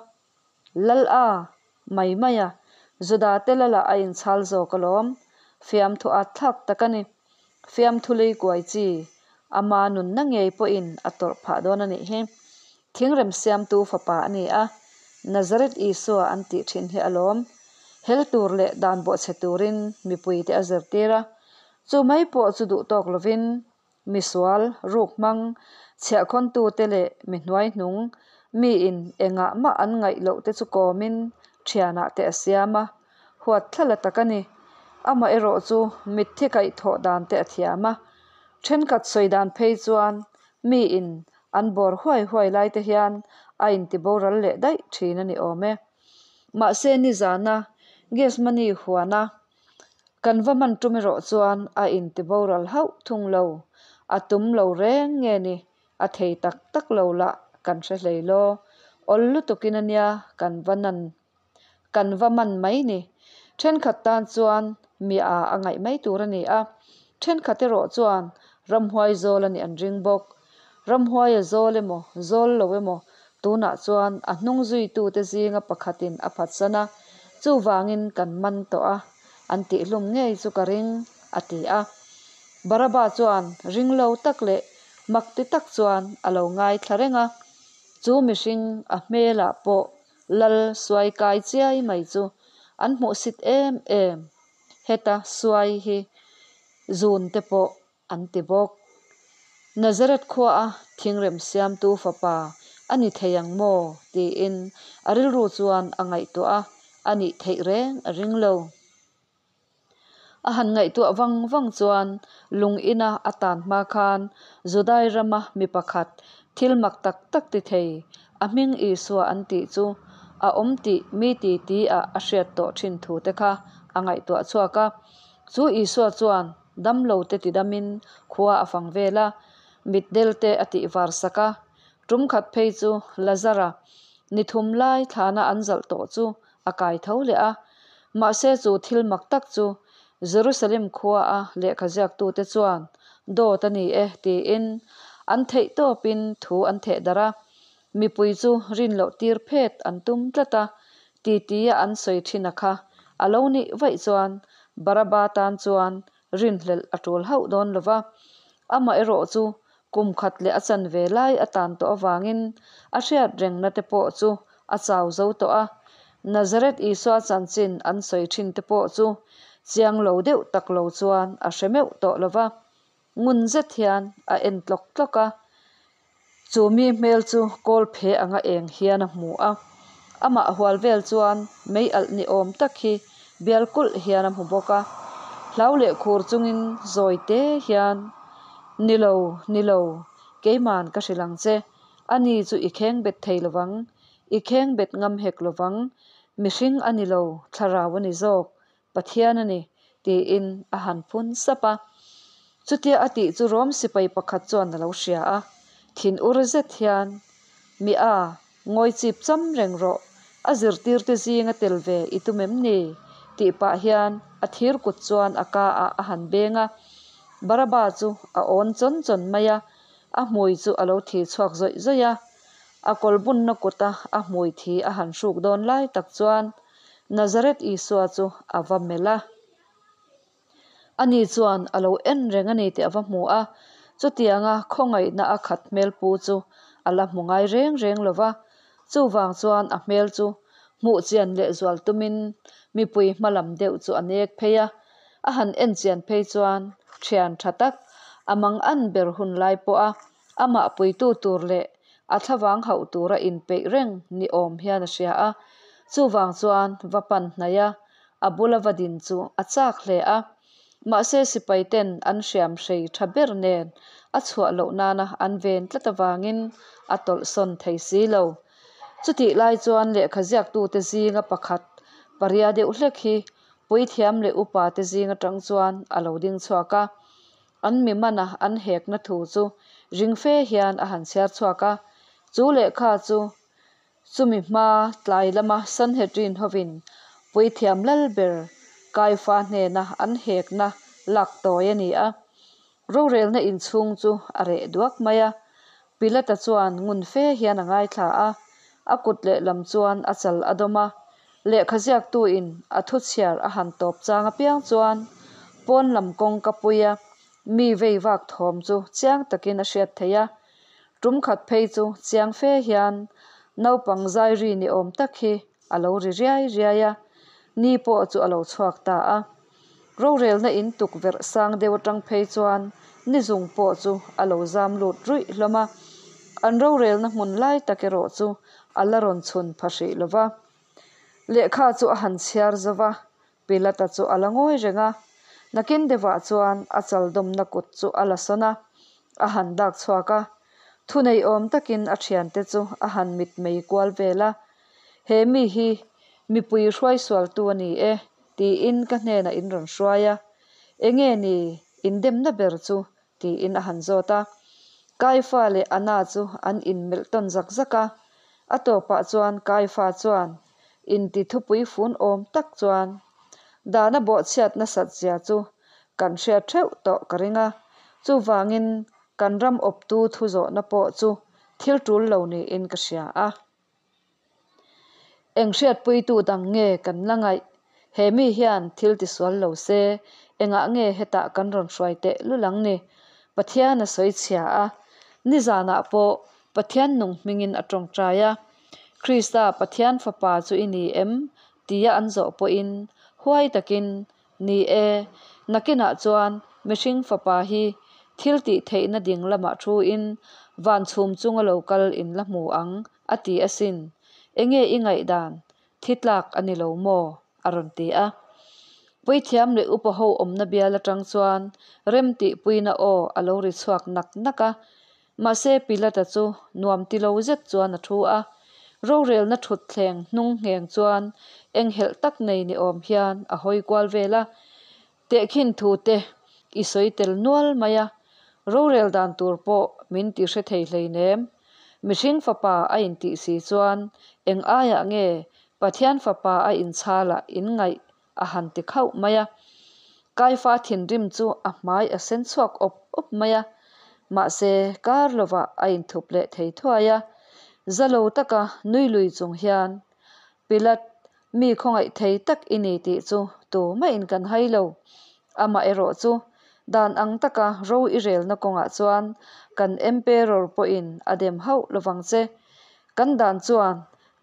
Lal a, mai mai a, Juda te lalah a inchhal zawk alawm, fiamthu at thlak tak a ni. Fiamthu lei kuai chi, ama nunna ngei pawhin a tawrh phah dawn a nih hi. Thingrem siamtu fapa a ni a, Nazareth Isua an tih thin hi alawm. Hel tur leh dan bawhchhe turin mipuite a zirtir a, chu mai pawh chu duh tawk lovin misual, ruk hmang, chhiahkhawntute leh mi hnuaihnung, miin engah mah an ngaih loh te chu kawmin thianah te a siam a, huat thlala tak a ni. Amaherawh chu mitthi kaihthawh dan te a thiam a, thenkhat sawi dan phei chuan miin An bawr huai huai lai te hian a inti boral leh daih thin a ni awm e. Mahse nizana Gethsemane huana kan va hman tum erawh chuan a inti boral hauh thung lo, a tum lo reng nge ni, a thei tak tak lo lah kan hre hlei law, awl lutukin a nia kan va nan Kan va man mai ni. Thenkhat tan chuan mi a a ngaih mai tur a ni a, thenkhat erawh chuan ramhuai zawl a nih an ring bawk. Ramhuai a zawl emaw, zawl lo emaw tunah chuan a hnung zuitute zinga pakhatin a phatsan a, chuvangin kan man tawh a, an tihhlum ngei chu ka ring, a ti a. Baraba chuan ring lo tak leh mak ti tak chuan a lo ngaithla reng a, chu mihring a hmelah pawh Lal suai kai chiai mai chu an hmuhsit em em, heta suai hi zun te pawh an ti bawk. Nazareth khuaa thingrem siamtu fapa a ni thei ang maw? tiin a rilru chuan a ngaihtuah a, a nih theih reng a ring lo. A han ngaihtuah vang vang chuan lung ina a tan hma khan Judai rama mi pakhat thil mak tak tak ti thei, a hming Isua an tih chu a awm tih mi ti ti ah a hriat tawh thin thu te kha a ngaihtuah chhuak a. Chu Isua chuan damlo te ti damin khua a fang vel a, mitdel te a tih var sak a. Tum khat phei chu Lazara ni thum lai thlana an zalh tawh chu a kai tho leh a. Mahse chu thil mak tak chu Jerusalem khua a lehkha ziaktute chuan dawt a ni e tiin an theih tawpin thu an theh darh a. Mipui chu rin loh tir phet an tum tlat a, titi a an sawi thin a kha a lo nih vaih chuan Baraba tan chuan rinhlelh a tul hauh dawn lo va. Amaherawh chu kum khat leh a chanve lai a tan tawh avangin a hriat rengna te pawh chu a chau zo tawh a. Nazareth Isua chanchin an sawi thin te pawh chu chiang lo deuh tak lo chuan a hre meuh tawh lo va. Ngun zet hian a en tlawk tlawk a, chu mi hmel chu kawl phe anga eng hian a hmu a. Amah hual vel chuan mei alh ni awm tak hi bial kulh hian a hmu bawk a. Hlau leh khur chungin zawi te hian, Ni lo, ni lo, keiman ka hrilh ang che, ani chu i khengbet thei lovang, i khengbet ngam hek lovang, mihring a ni lo, thlarau a ni zawk, Pathian a ni, tiin a han phun sap a. Chutia a tih chu Rom sipai pakhat chuan a lo hria a, thinur zet hian, Mi a, ngawi chip cham reng rawh, a zirtirte zinga tel ve i tum em ni? tih pah hian a thir kut chuan a ka ah a han beng a. Baraba chu a awn chawn chawn mai a, a hmui chu a lo thi chhuak zawih zawih a. A kawlbunna kuta a hmui thi a han hruk dawn lai tak chuan Nazareth Isua chu a va melh a. Ani chuan a lo en reng a ni tih a va hmu a, chutianga khawngaihna a khat hmel pu chu a la hmu ngai reng reng lo va. Chuvang chuan a hmel chu hmuh chian leh zual tumin mipui hma lam deuh chu a nek phei a. A han en chian phei chuan thian tha tak a mang an ber hun lai pawh a amah puitu tur leh a thlavang hauh tura inpeih reng ni awm hian a hria a. Chuvang chuan va pan hnaih a, a bula va din chu a chak hle a. Mahse sipai ten an hriam hrei tha ber nen a chhuah loh nana an ven tlat avangin a tawlh sawn thei si lo. Chutih lai chuan lehkha ziaktute zinga pakhat paria deuh hlek hi puithiam leh upa te zing atang chuan a lo ding chhuak a. An mi mana an hekna thu chu ring fe hian a han chhiar chhuak a. Chu lehkha chu Chumi hma tlai lama Sanhedrin hovin puithiam lal ber Kaifa hnena an hekna lak tawi a ni a. Rorelna inchhung chu a reh duak mai a. Pilata chuan ngun fe hian a ngaithla a, a kut lehlam chuan a chal a dawm a. Lehkha ziaktuin a thu chhiar a han tawp chang apiang chuan pawn lam kawngka puia mi vei vak thawm chu chiang takin a hriat theih a. Tum khat phei chu chiang fe hian naupang zai ri ni awm tak hi a lo ri riai riai a, ni pawh chu a lo chhuak ta a. Rorelna in tukverh sang deuh atang phei chuan ni zung pawh chu a lo zam lut ruih hlawm a, an rorelna hmun lai tak erawh chu a la rawn chhun pha hrih lo va. Lehkha chu a han chhiar zo va, Pilata chu a la ngawi reng a, nakin deuhah chuan a chal dawmna kut chu a la sawn a, a han dak chhuak a. Thunei awm takin a thiante chu a han mitmei kual vel a, He mi hi mipui hruai sualtu a ni e, tiin ka hnenah in rawn hruai a. Enge ni indemna ber chu? tiin a han zawt a. Kaifa leh Anna chu an inmelh tawn zak zak a. A tawpah chuan Kaifa chuan inti thupui fun awm tak chuan dana bawhchhiat nasat zia chu kan hriat theuh tawh ka ring a, chuvangin kan ram awptu thu zawhna pawh chu thil tul lo niin ka hria a. Eng hriatpuitu dang nge kan la ngaih? He mi hian thil tisual lo se, engah nge hetah kan rawn hruai teh lul ang ni? Pathian a sawi chhia a, nizanah pawh Pathian nung hmingin a tawngtai a. Krista Pathian Fapa chu i ni em? tia an zawh pawhin huai takin, Ni e, nakinah chuan mihring Fapa hi thil tih theihna ding lamah thuin van chhum chunga lo kal in la hmu ang, a ti asin. Enge i ngaihdan? Thi tlak a ni lo maw? a rawn ti a. Puithiam leh upa ho awmna bial atang chuan remtihpuina aw a lo ri chhuak nak nak a. Mahse Pilata chu nuam ti lo zet chuan a thu a. Rorelna thutthleng hnung ngheng chuan enghelh tak nei ni awm hian a hawi kual vel a. Tehkhin thu te i sawi tel nual mai a, rorel dan tur pawh min ti hre thei hleinem. Mihring fapa a intih si chuan eng aiah nge Pathian fapa a inchhalah inngaih a han ti khauh mai a. Kaifa thinrim chu a hmai a sen chhuak awp awp mai a, mahse kar lovah a inthup leh thei thuai a. Za lo taka nui lui chung hian Pilat Mi khawngaih thei tak i ni tih chu tumahin kan hai lo. Amaherawh chu, dan ang taka ro i relna kawngah chuan kan Emperor pawhin a dem hauh lovang che. Kan dan chuan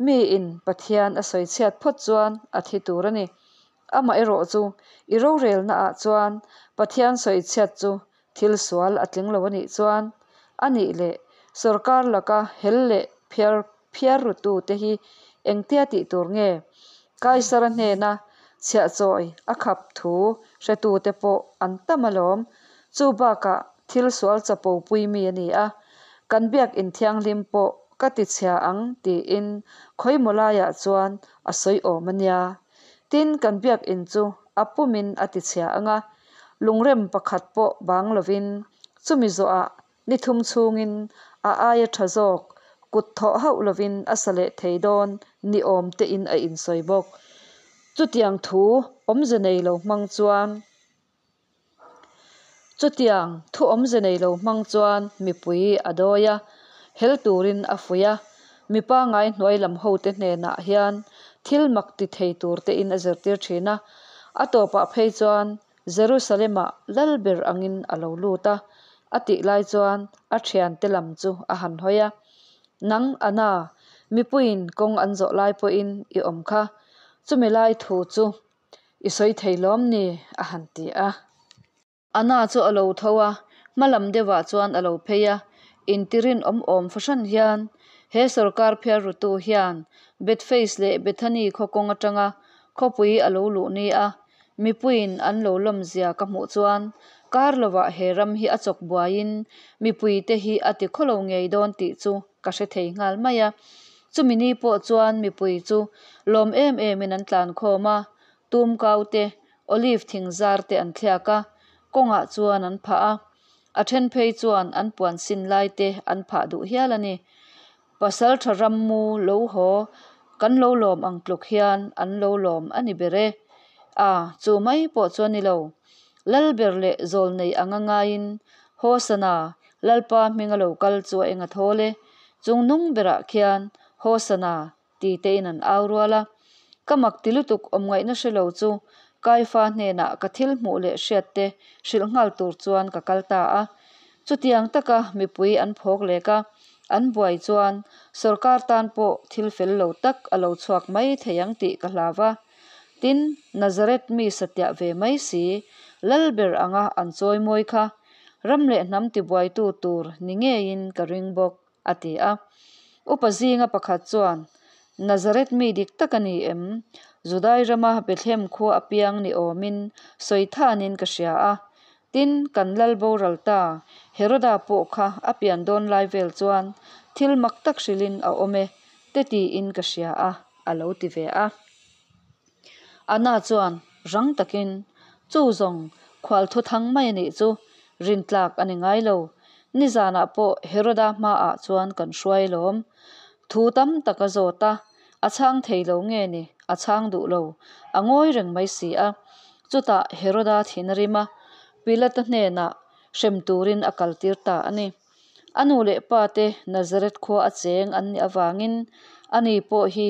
miin Pathian a sawi chhiat phawt chuan a thi tur a ni. Amaherawh chu, i rorelnaah chuan Pathian sawi chhiat chu thil sual a tling lo a nih chuan, a nih leh sorkar laka hel leh phiar phiar rutute hi engtia tih tur nge? Kaisara hnena Chhiah chawi a khap thu hretute pawh an tam alawm. Chu bakah thil sual chapo pui mi a ni a, kan biak in thianghlim pawh ka ti chhia ang tiin khawimaw laiah chuan a sawi awm a nia. Tin, kan biak in chu a pumin a ti chhia ang a, lungrem pakhat pawh bang lovin chumi zawhah ni thum chhungin a aia tha zawk kut thawh hauh lovin a sa leh thei dawn ni awm tein a insawi bawk. Chutiang thu awmze nei lo hmang chuan Chutiang thu awmze nei lo hmang chuan mipui a dawi a, hel turin a fuih a. Mi pangngai hnuai lam hote hnenah hian thil mak ti thei tur tein a zirtir thin a. A tawpah phei chuan Jerusalem-ah lal ber angin a lo lut a, a tih lai chuan a thiante lam chu a han hawi a. Nang Anna, mipuiin kawng an zawh lai pawhin i awm kha, chumi lai thu chu i sawi thei lawm ni? a han ti a. Anna chu a lo tho a, hma lam deuhah chuan a lo phei a, intirinawm awm fahran hian he sawrkar phiar rutu hian Bethphage leh Bethany khaw kawng atanga khawpui a lo luh ni a, mipuiin an lo lawmzia ka hmuh chuan kar lovah he ram hi a chawk buaiin mipuite hi a ti khawlo ngei dawn tih chu ka hre thei nghal mai a. Chumi ni pawh chuan mipui chu lawm em emin an tlan khawm a, tumkau te, olive thing zar te an thliak a, kawngah chuan an phah a. A then phei chuan an puan sin lai te an phah duh hial a ni. Pasaltha rammu lo haw kan lo lawm ang tluk hian an lo lawm a ni ber e. A, chu mai pawh chu a ni lo. Lalber leh zawlnei anga ngaiin Hosana, Lalpa hminga lo kal chu a eng a thawl e. Chung nung berah khian Hosana ti tein an au rual a. Ka mak ti lutuk awm ngaihna hre lo chu Kaifa hnenah ka thil hmuh leh hriat te hrilh nghal tur chuan ka kal ta a. Chutiang taka mipui an phawk lek a, an buai chuan sorkar tan pawh thil fel lo tak a lo chhuak mai thei ang tih ka hlau a. Tin, Nazareth mi satiah ve mai si, lal ber anga an chawi mawi kha ram leh hnam tibuaitu tur ni ngeiin ka ring bawk, a ti a. Upa zinga pakhat chuan, Nazareth mi dik tak a ni em? Judai rama Bethlehem khua apiang ni awmin sawi thanin ka hria a. Tin, kan lal boral ta, Heroda pawh kha a pian dawn lai vel chuan thil mak tak hrilhin a awm e, te tiin ka hria a, a lo ti ve a. Anna chuan rang takin, Chu zawng, khual thu thang mai a nih chu, rintlak a ni ngai lo. Nizanah pawh Heroda hmaah chuan kan hruai lawm. Thu tam tak a zawt a, a chhang thei lo nge ni, a chhang duh lo, a ngawi reng mai si a. Chutah Heroda thin a rim a, Pilata hnenah hrem turin a kaltir ta a ni. A nu leh pa te Nazareth khua a cheng an nih avangin ani pawh hi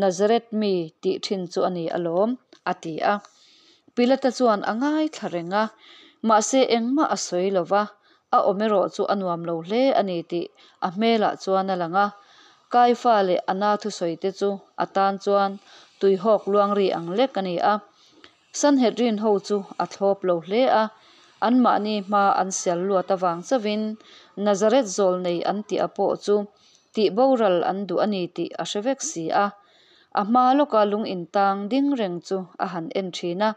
Nazareth mi tih thin chu a ni alawm, a ti a. Pilata chuan a ngaithla reng a, mahse engmah a sawi lo va, a awm erawh chu a nuam lo hle a ni tih a hmelah chuan a lang a. Kaifa leh Anna thusawi te chu a tan chuan tuihawk luangri ang lek a ni a. Sanhedrin ho chu a thlawp lo hle a, anmahni hma an sial luat avang chauhin Nazareth zawlnei an tih a pawh chu tih boral an duh a ni tih a hre vek si a. A hma lawka lung intang ding reng chu a han en thin a,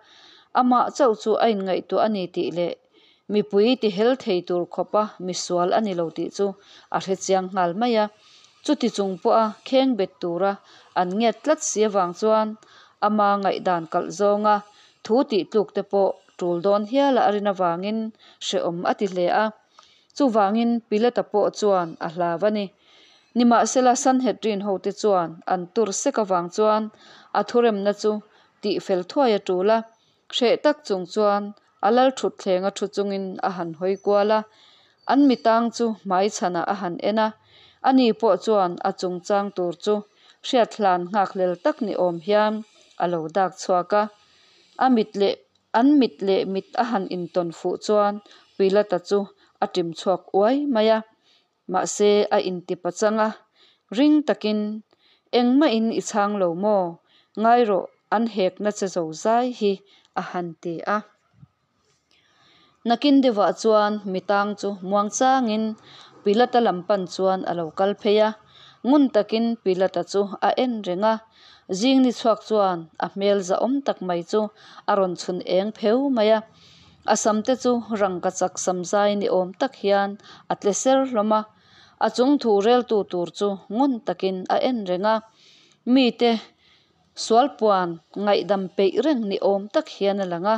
amah chauh chu a inngaihtuah a ni tih leh mipui ti hel thei tur khawpa misual a ni lo tih chu a hre chiang nghal mai a. Chuti chung pawha kheng bet tura an ngiat tlat si avang chuan ama ngaihdan kalh zawnga thu tih tluk te pawh tul dawn hiala a rin avangin hrehawm a ti hle a. Chuvangin Pilata pawh chuan a hlau a ni. Nimahsela Sanhedrin hote chuan an tur sek avang chuan a thuremna chu tih fel thuai a tul a. Hreh tak chung chuan a lal thutthleng a thu chungin a han hawi kual a, an mitang chu hmaichhanah a han en a, ani pawh chuan a chungchang tur chu hriat hlan nghakhlel tak ni awm hian a lo dak chhuak a. A mit leh an mit leh mit a han intawn fuh chuan Pilata chu a ṭim chhuak uai mai a. Mahse a inti pachang a, ring takin, Engmahin i chhang lo maw? Ngai rawh, an hekna che zo zai hi, a han ti a. Nakin deuhah chuan mitang chu muangchangin Pilata lam pan chuan a lo kal phei a. Ngun takin Pilata chu a en reng a. Zing ni chhuak chuan a hmel zahawm tak mai chu a rawn chhun eng pheu mai a. A sam te chu rangkachak sam zai ni awm tak hian a tle ser hlawm a. A chung thu reltu tur chu ngun takin a en reng a. Mite sual puan ngaihdam peih reng ni awm tak hian a lang a.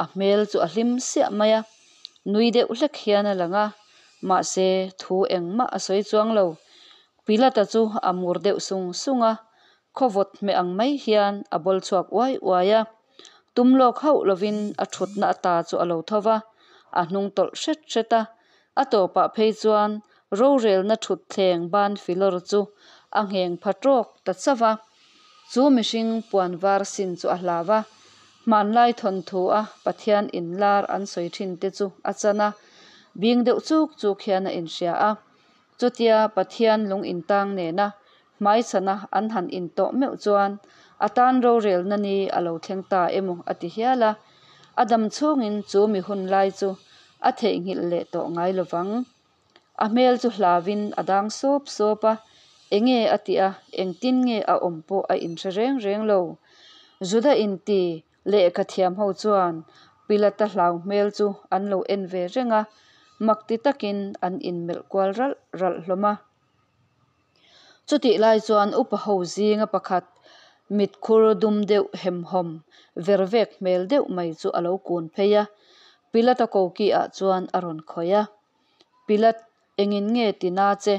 A hmel chu a hlim siah mai a. Nui deuh hlek hian a lang a. Mahse thu engmah a sawi chuang lo. Pilata chu a mur deuh sung sung a, khawvawt hmeh ang mai hian a bawl chhuak uai uai a. Tum lawk hauh lovin a thutna ata chu a lo tho va, a hnung tawlh hret hret a. A tawpah phei chuan rorelna thutthleng ban filawr chu a ngheng pha tawk ta chauh a. Chu mihring puan var sin chu a hlau a, hmanlai thawnthu a Pathian inlar an sawi thin te chu a chan a, bing deuh chuk chuk hian a inhria a. Chutia Pathian lung intang nena hmaichhana an han intawh meuh chuan a tan rorelna ni a lo thleng ta emaw a ti hial a, a dam chhungin chu mi hun lai chu a theihnghilh leh tawh ngai lovang. A hmel chu hlauin a dang sawp sawp a, enge a tih a, engtin nge a awm pawh a inhre reng reng lo. Juda inti Lehkha thiam ho chuan Pilata hlau hmel chu an lo en ve reng a, mak ti takin an inmelh kual ralh ralh hlawm a. Chutih lai chuan upa ho zinga pakhat mitkhur dum deuh hemhawm ver vek hmel deuh mai chu a lo kun phei a, Pilata koki ah chuan a rawn khawih a. Pilat, engin nge ti na che?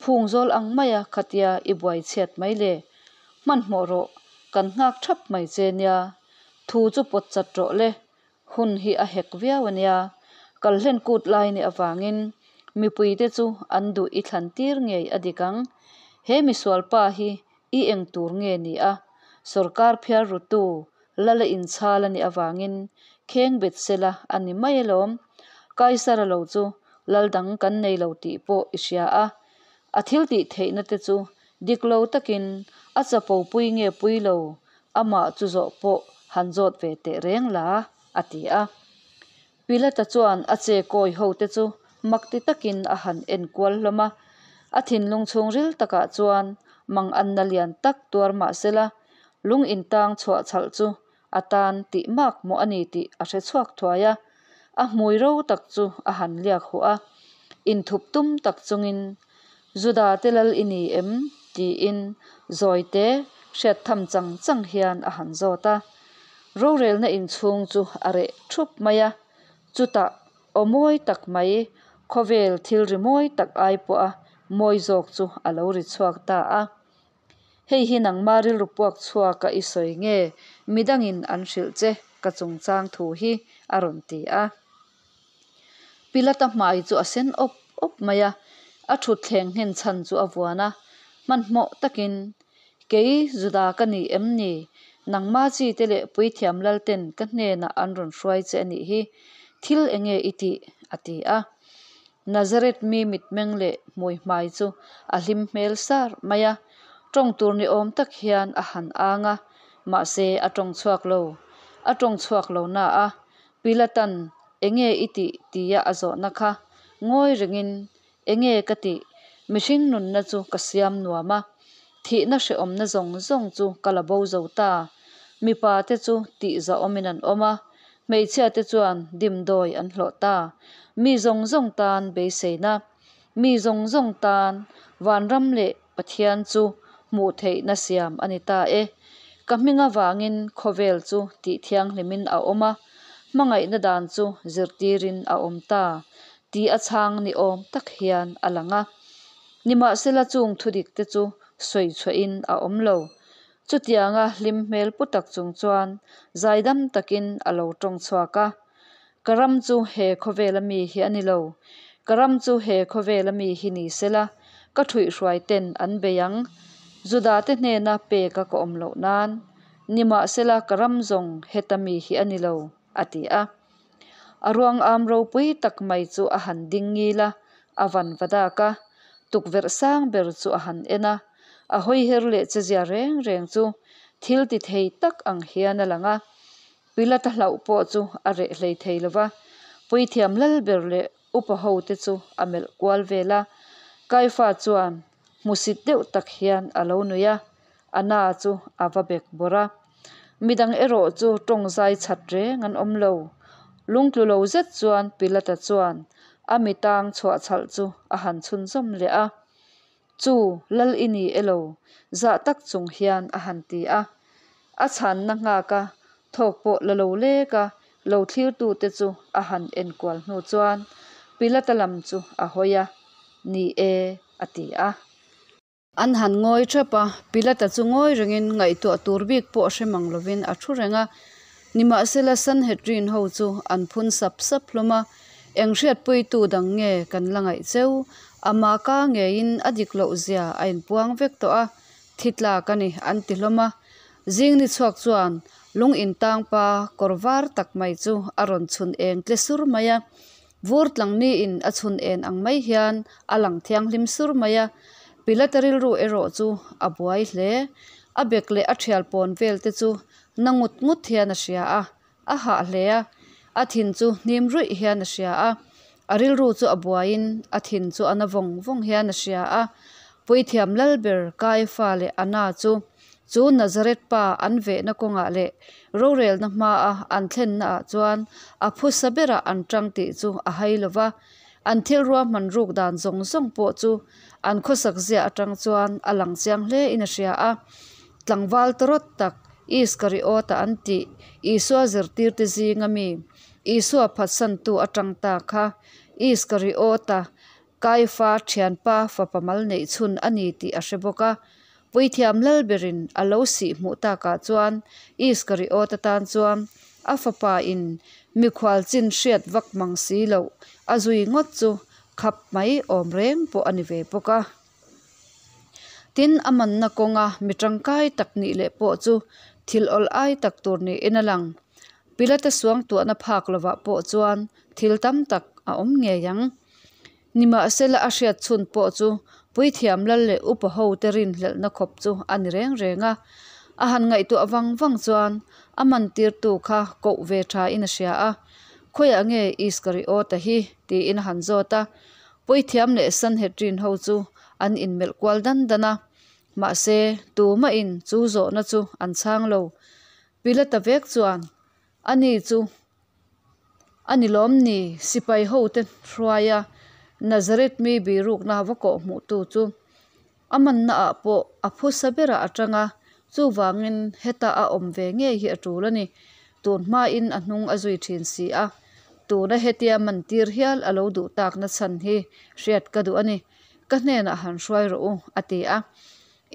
Phung zawl ang maia khatia i buai chhiat mai le? Hmanhmawh rawh, kan nghak thap mai che nia. Thu chu pawt chat rawh le, hun hi a hek viau a nia. Kal hlen kut lai nih avangin mipuite chu an duh i thlan tir ngei a dik ang. He misual pa hi i eng tur nge ni a? Sorkar phiar rutu Lala inchhal a nih avangin kheng bet sela a ni mai alawm. Kaisara lo chu lal dang kan nei lo tih pawh i hria a. A thil tih theihna te chu dik lo takin a chapo pui nge pui lo, amah chu zawh pawh han zawt ve teh reng la, a ti a. Pilata chuan a che kawi ho te chu mak ti takin a han en kual hlawm a. A thinlung chhungril takah chuan mang anna lian tak tuar mah sela, lung intang chhuah chhalh chu a tan tih mak mawh a ni tih a hre chhuak thuai a. A hmui ro tak chu a han liak huh a, inthup tum tak chungin, Juda te lal i ni em? tiin zawite hriat tham chang chang hian a han zawt a. Rorelna inchhung chu a reh thup mai a, chutah aw mawi tak mai, khawvel thil ri mawi tak ai pawha mawi zawk chu a lo ri chhuak ta a. Hei hi nangma rilru puak chhuaka i sawi nge midangin an hrilh che ka chungchang thu hi a rawn ti a. Pilata hmai chu a sen awp awp mai a, a thutthleng nghen chhan chu a vuan a, hmanhmawh takin, Kei Juda ka ni em ni? Nangma chi te leh puithiam lal ten ka hnenah an rawn hruai che a nih hi, thil enge i tih? a ti a. Nazareth mi mitmeng leh hmui hmai chu a hlim hmel sar mai a, tawng tur ni awm tak hian a han ang a, mahse a tawng chhuak lo. A tawng chhuak lo na a, Pilatan enge i tih tia a zawhna kha ngawi rengin enge ka tih, mihring nunna chu ka siam nuam a, thihna hrehawmna zawng zawng chu ka la bo zo ta. Mipa te chu tih zahawmin an awm a, hmeichhia te chuan dimdawi an hlawh ta. Mi zawng zawng tan beiseina, mi zawng zawng tan vanram leh Pathian chu hmuh theihna siam a ni ta e. Ka hming avangin khawvel chu tih thianghlimin a awm a, hmangaihna dan chu zirtirin a awm ta tih a chhang ni awm tak hian a lang a. Nimahsela chung thudik te chu sawi chhuahin a awm lo. Chutianga hlim hmel pu tak chung chuan zaidam takin a lo tawng chhuak a. Ka ram chu he khawvela mi hi a ni lo. Ka ram chu he khawvela mi hi ni sela, ka thuihhruai ten an bei ang. Judate hnena peka ka awm loh nan, nimahsela ka ram zawng heta mi hi a ni lo, a ti a. A ruang am ropui tak mai chu a han ding ngil a, a van va dak a. Tukverh sang ber chu a han en a, a hawiher leh chezia reng reng chu thil ti thei tak ang hian a lang a. Pilata hlauh pawh chu a reh hlei thei lo va, puithiam lal ber leh upa ho te chu a melh kual vel a. Kaifa chuan hmusit deuh tak hian a lo nui a, Anna chu a va bek bawrh a. Midang erawh chu tawng zai chat reng an awm lo. Lungtlu lo zet chuan Pilata chuan a mi tang chhuah chhalh chu a han chhunzawm leh a. Chu, Lal i ni elo? Zah tak chung hian a han ti a. A chhanna nghak a, thawk pawh la lo lek a, lo thlirtute chu a han enkual hnu chuan Pilata lam chu a hawi a, Ni e, a ti a. An han ngawi thap a, Pilata chu ngawi rengin ngaihtuah tur bik pawh hre mang lovin a thu reng a. Nimahsela Sanhedrin ho chu an phun sap sap hlawm a, Eng hriatpuitu dang nge kan la ngaih cheu? Ama ka ngeiin a dik loh zia a inpuang vek tawh a, thi tlak a ni an ti hlawm a. Zing ni chhuak chuan lung intang pa kawr var tak mai chu a rawn chhun eng tle sur mai a. Vur tlang niin a chhun en ang mai hian a lang thianghlim sur mai a, Pilata rilru erawh chu a buai hle. A bek leh a thial pawn vel te chu na ngut ngut hian a hria a, a hah hle a, a thin chu hnim ruih hian a hria a, a rilru chu a buaiin a thin chu a na vawng vawng hian a hria a. Puithiam Lalber Kaifa leh Anna chu Chu Nazareth pa an vehna kawngah leh rorelna hmaa an thlennaah chuan a phusa berah an tang tih chu a hai lo va, an thil ruahman ruk dan zawng zawng pawh chu an khawsak zia atang chuan a lang chiang hle in a hria a. Tlangval tawrawt tak Iskariota an tih Isua zirtirte zinga mi Isua phatsantu atang ta kha Iskariota Kaifa thianpa fapa mal neih chhun a ni tih a hre bawk a. Puithiam Lalberin a lo sih hmuh takah chuan Iskariot atan chuan a fapa in mikhual chin hriat vak mang si loh a zui ngawt chu khap mai awm reng pawh a ni ve bawk a. Tin, a manna kawnga mi tangkai tak nih leh pawh chu thil awl ai tak tur niin a lang. Pilate suangtuahna phak lovah pawh chuan thil tam tak a awm ngei ang. Nimahsela a hriat chhun pawh chu Puithiam Lal leh Upa hote rinhlelhna khawp chu a ni reng reng a. A han ngaihtuah vang vang chuan a mantirtu kha koh ve thain a hria a, Khawiah nge Iskariota hi? tiin a han zawt a. Puithiam leh Sanhedrin ho chu an inmelh kual dan dan a. Mahse, tumahin chu zawhna chu an chhang lo. Pilata vek chuan, Ani chu A ni lawm ni, sipai hote hruaia Nazareth mi birukna va kawh hmuhtu chu a mannaah pawh a phusa berah a tang a, chuvangin heta a awm ve ngei hi a tul a ni. Tun hmain a hnung a zui thin si a, tuna hetia mantir hial a lo duh takna chhan hi hriat ka duh a ni. Ka hnenah han hruai rawh u, a ti a.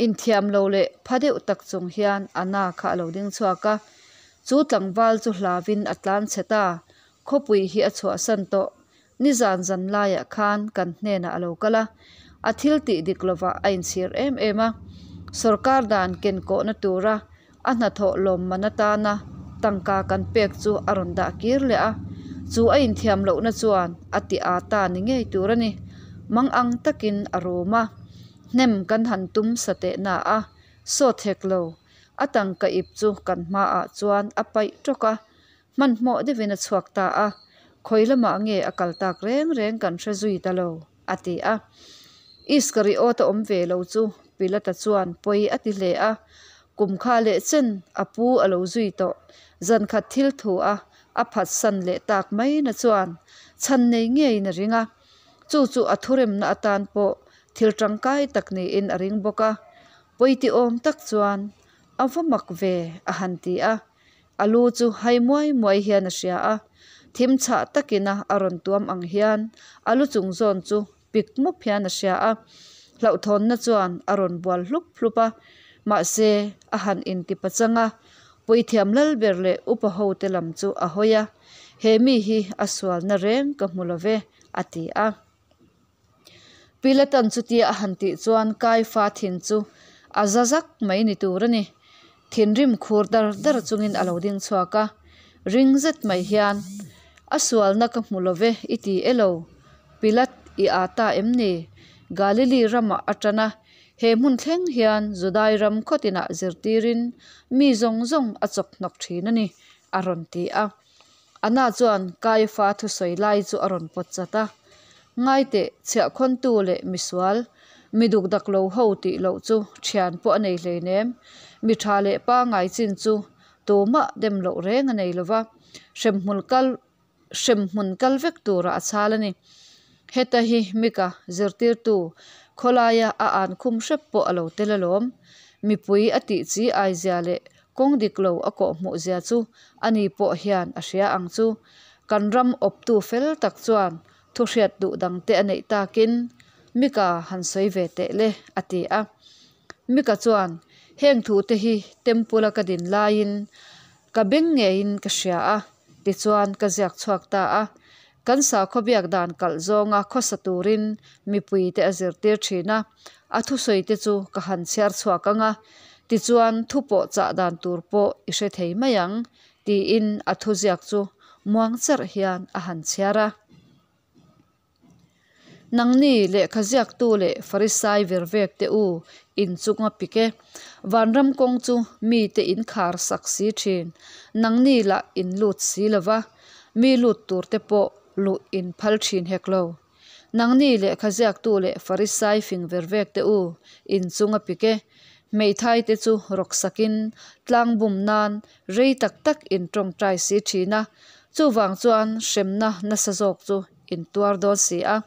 Inthiam lo leh pha deuh tak chung hian Anna kha a lo ding chhuak a. Chu tlangval chu hlavin a tlan chhe ta. Khawpui hi a chhuahsan tawh. Nizan zan laiah khan kan hnenah a lo kal a. A thil tih dik lovah a inchhir em em a. Sorkar dan kenkawhna tura a hnathawh lawmman atana tangka kan pek chu a rawn dah kir leh a. Chu a inthiam lohna chuan a ti â ta ni ngei tur a ni. Mang ang takin a rum a. Hnem kan han tum sa teh na a, sawt hek lo. A tangka ip chu kan hmaah chuan a paih tawk a, hmanhmawh deuhin a chhuak ta a, khawi lamah nge a kal tak reng reng kan hre zui ta lo, a ti a. Iskariot a awm ve lo chu Pilata chuan pawi a ti hle a, kum kha leh chen a pu a lo zui tawh, zan khat thil thu a a phatsan leh tak mai na chuan chhan nei ngeiin a ring a. Chu chu a thuremna atan pawh thil tangkai tak niin a ring bawk a, pawiti awm tak chuan a va mak ve a han ti a. A lu chu hai muai muai hian a hria a, thim chhah takina a rawn tuam ang hian a lu chung zawn chu pik mup hian a hria a. Hlauhthawnna chuan a rawn bual hlup hlup a, mahse a han inti pachang a, Puithiam Lalber leh Upa hote lam chu a hawi a, He mi hi a sualna reng ka hmu lo ve, a ti a. Pilatan chutia a han tih chuan Kaifa thin chu a za zak mai ni tur a ni. Thinrim khur dar dar chungin a lo ding chhuak a, ring zet mai hian, A sualna ka hmu lo ve i ti e lo, Pilat i â ta em ni? Galili ramah a ṭan a, he hmun thleng hian Judai ram khawtinah zirtirin mi zawng zawng a chawk hnawk ṭhin a ni, a rawn ti a. Anna chuan Kaiafa thusawi lai chu a rawn pawt chat a, Ngaiteh, chhiahkhawntu leh misual, Mi dukdak lo ho tih loh chu thian pawh a nei hleinem. Mi tha leh pangai chin chu tumah dem loh reng a nei lova, hremhmun kal hremhmun kal vek tura a chhal a ni. Heta hi Mika zirtirtu khawlaia a an khum hrep pawh a lo tel alawm. Mipui a tih chi ai zia leh kawng dik lo a kawh hmuh zia chu ani pawh hian a hria ang chu. Kan ram awptu fel tak chuan thu hriat duh dangte a neih takin, Mika han sawi ve teh le, a ti a. Mika chuan, Heng thute hi Temple-a ka din laiin ka beng ngeiin ka hria a, tichuan ka ziak chhuak ta a. Kan sakhaw biak dan kalh zawnga khawsa turin mipuite a zirtir thin a, a thusawite chu ka han chhiar chhuak ang a, tichuan thu pawh chah dan tur pawh i hre thei mai ang, tiin a thuziak chu muang charh hian a han chhiar a. Nangni lehkha ziaktu leh Farisai ver vek te u, in chunga pik e. Vanram kawng chu mite in khar sak si thin, nangni lah in lut si lo va, mi lut tur te pawh luh in phal thin hek lo. Nangni lehkha ziaktu leh Farisai fing ver vek te u, in chunga pik e. Hmeithai te chu rawk sakin tlang bum nan rei tak tak in tawngtai si thin a, chuvang chuan hremna nasa zawk chu in tuar dawn si a.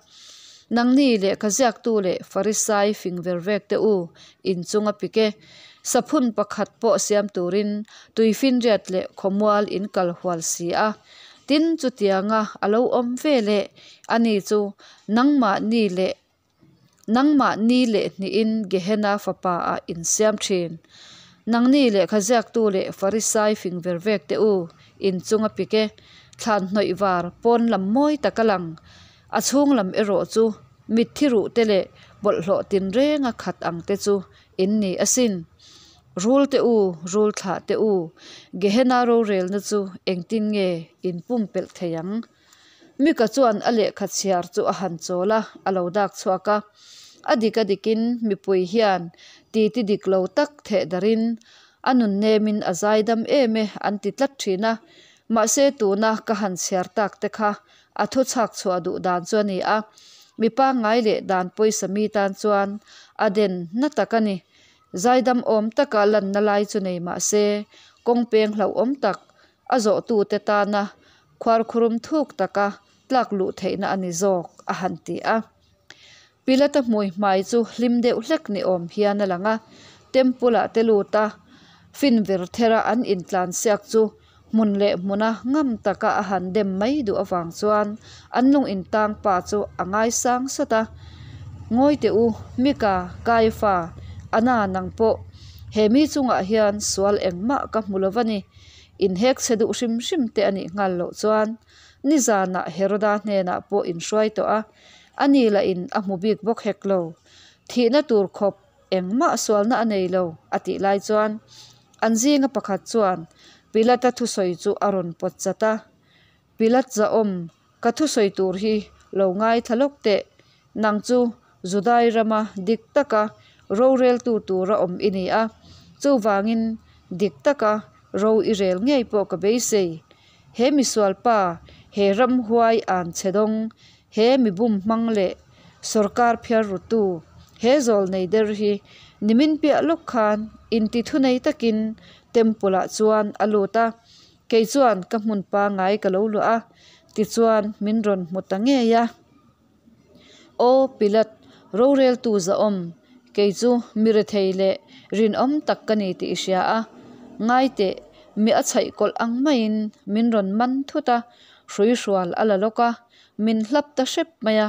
Nangni lehkha ziaktu leh Farisai fing ver vek te u, in chunga pik e. Saphun pakhat pawh siam turin tuifinriat leh khawmual in kal hual si a. Tin, chutianga a lo awm ve leh ani chu nangmahni leh Nangmahni leh hnihin Gehenna fapa ah in siam thin. Nangni lehkha ziaktu leh Farisai fing ver vek te u, in chunga pik e. Thlan hnawih var pawn lam mawi tak a lang. A chhung lam erawh chu mitthi ruh te leh bawlhhlawh tinrenga khat ang te chu in ni asin. Rul te u, rul thlah te u, Gehenna rorelna chu engtin nge in pumpelh thei ang? Mika chuan a lehkha chhiar chu a han chawl a, a lo dak chhuak a. A dik a dikin mipui hian titi dik lo tak theh darin a nun nemin a zaidam em e an ti tlat thin a. Mahse tuna ka han chhiar tak te kha a thu chhak chhuah duh dan chu a ni a. Mi pangngai leh dan pawisa mi tan chuan a den na tak a ni. Zaidam awm taka lanna lai chu nei mahse kawng peng hlauhawm tak a zawhtute tana khuarkhurum thuk taka tlak luh theihna a ni zawk, a han ti a. Pilata hmui hmai chu hlim deuh hlek ni awm hian a lang a, Temple-ah te lut a, fin vir thera an intlan siak chu hmun leh hmuna ngam taka a han dem mai duh avang chuan an lung intang pa chu a ngaisang sawt a. Ngawi teh u, Mika, Kaifa, Anna nang pawh he mi chungah hian sual engmah ka hmu lo va ni. Inhek chhe duh hrim hrim te a nih nghal loh chuan nizanah Heroda hnenah pawh inhruai tawh a, ani lahin a hmu bik bawk hek lo. Thihna tur khawp engmah sualna a nei lo a tih lai chuan an zinga pakhat chuan Pilata thusawi chu a rawn pawt chat a, Pilat zahawm, ka thusawi tur hi lo ngaithla lawk teh, nang chu Judai rama dik taka roreltu tura awm i ni a, chuvangin dik taka ro i rel ngei pawh ka beisei. He misual pa, he ramhuai an chhe dawng, he mi bum hmang leh sawrkar phiar rutu, he zawl nei der hi nimin piah lawk khan inti thunei takin Temple ah chuan a lut a, kei chuan ka hmun pangai ka lo luah a, tichuan min rawn hmu ta ngei a. Aw Pilat, roreltu zahawm, kei chu mi rethei leh rinawm tak ka ni tih i hria a, ngai teh, mi a chhaih kawlh ang maiin min rawn man thut a, hruihrual a la lawk a, min hlap ta hrep mai a.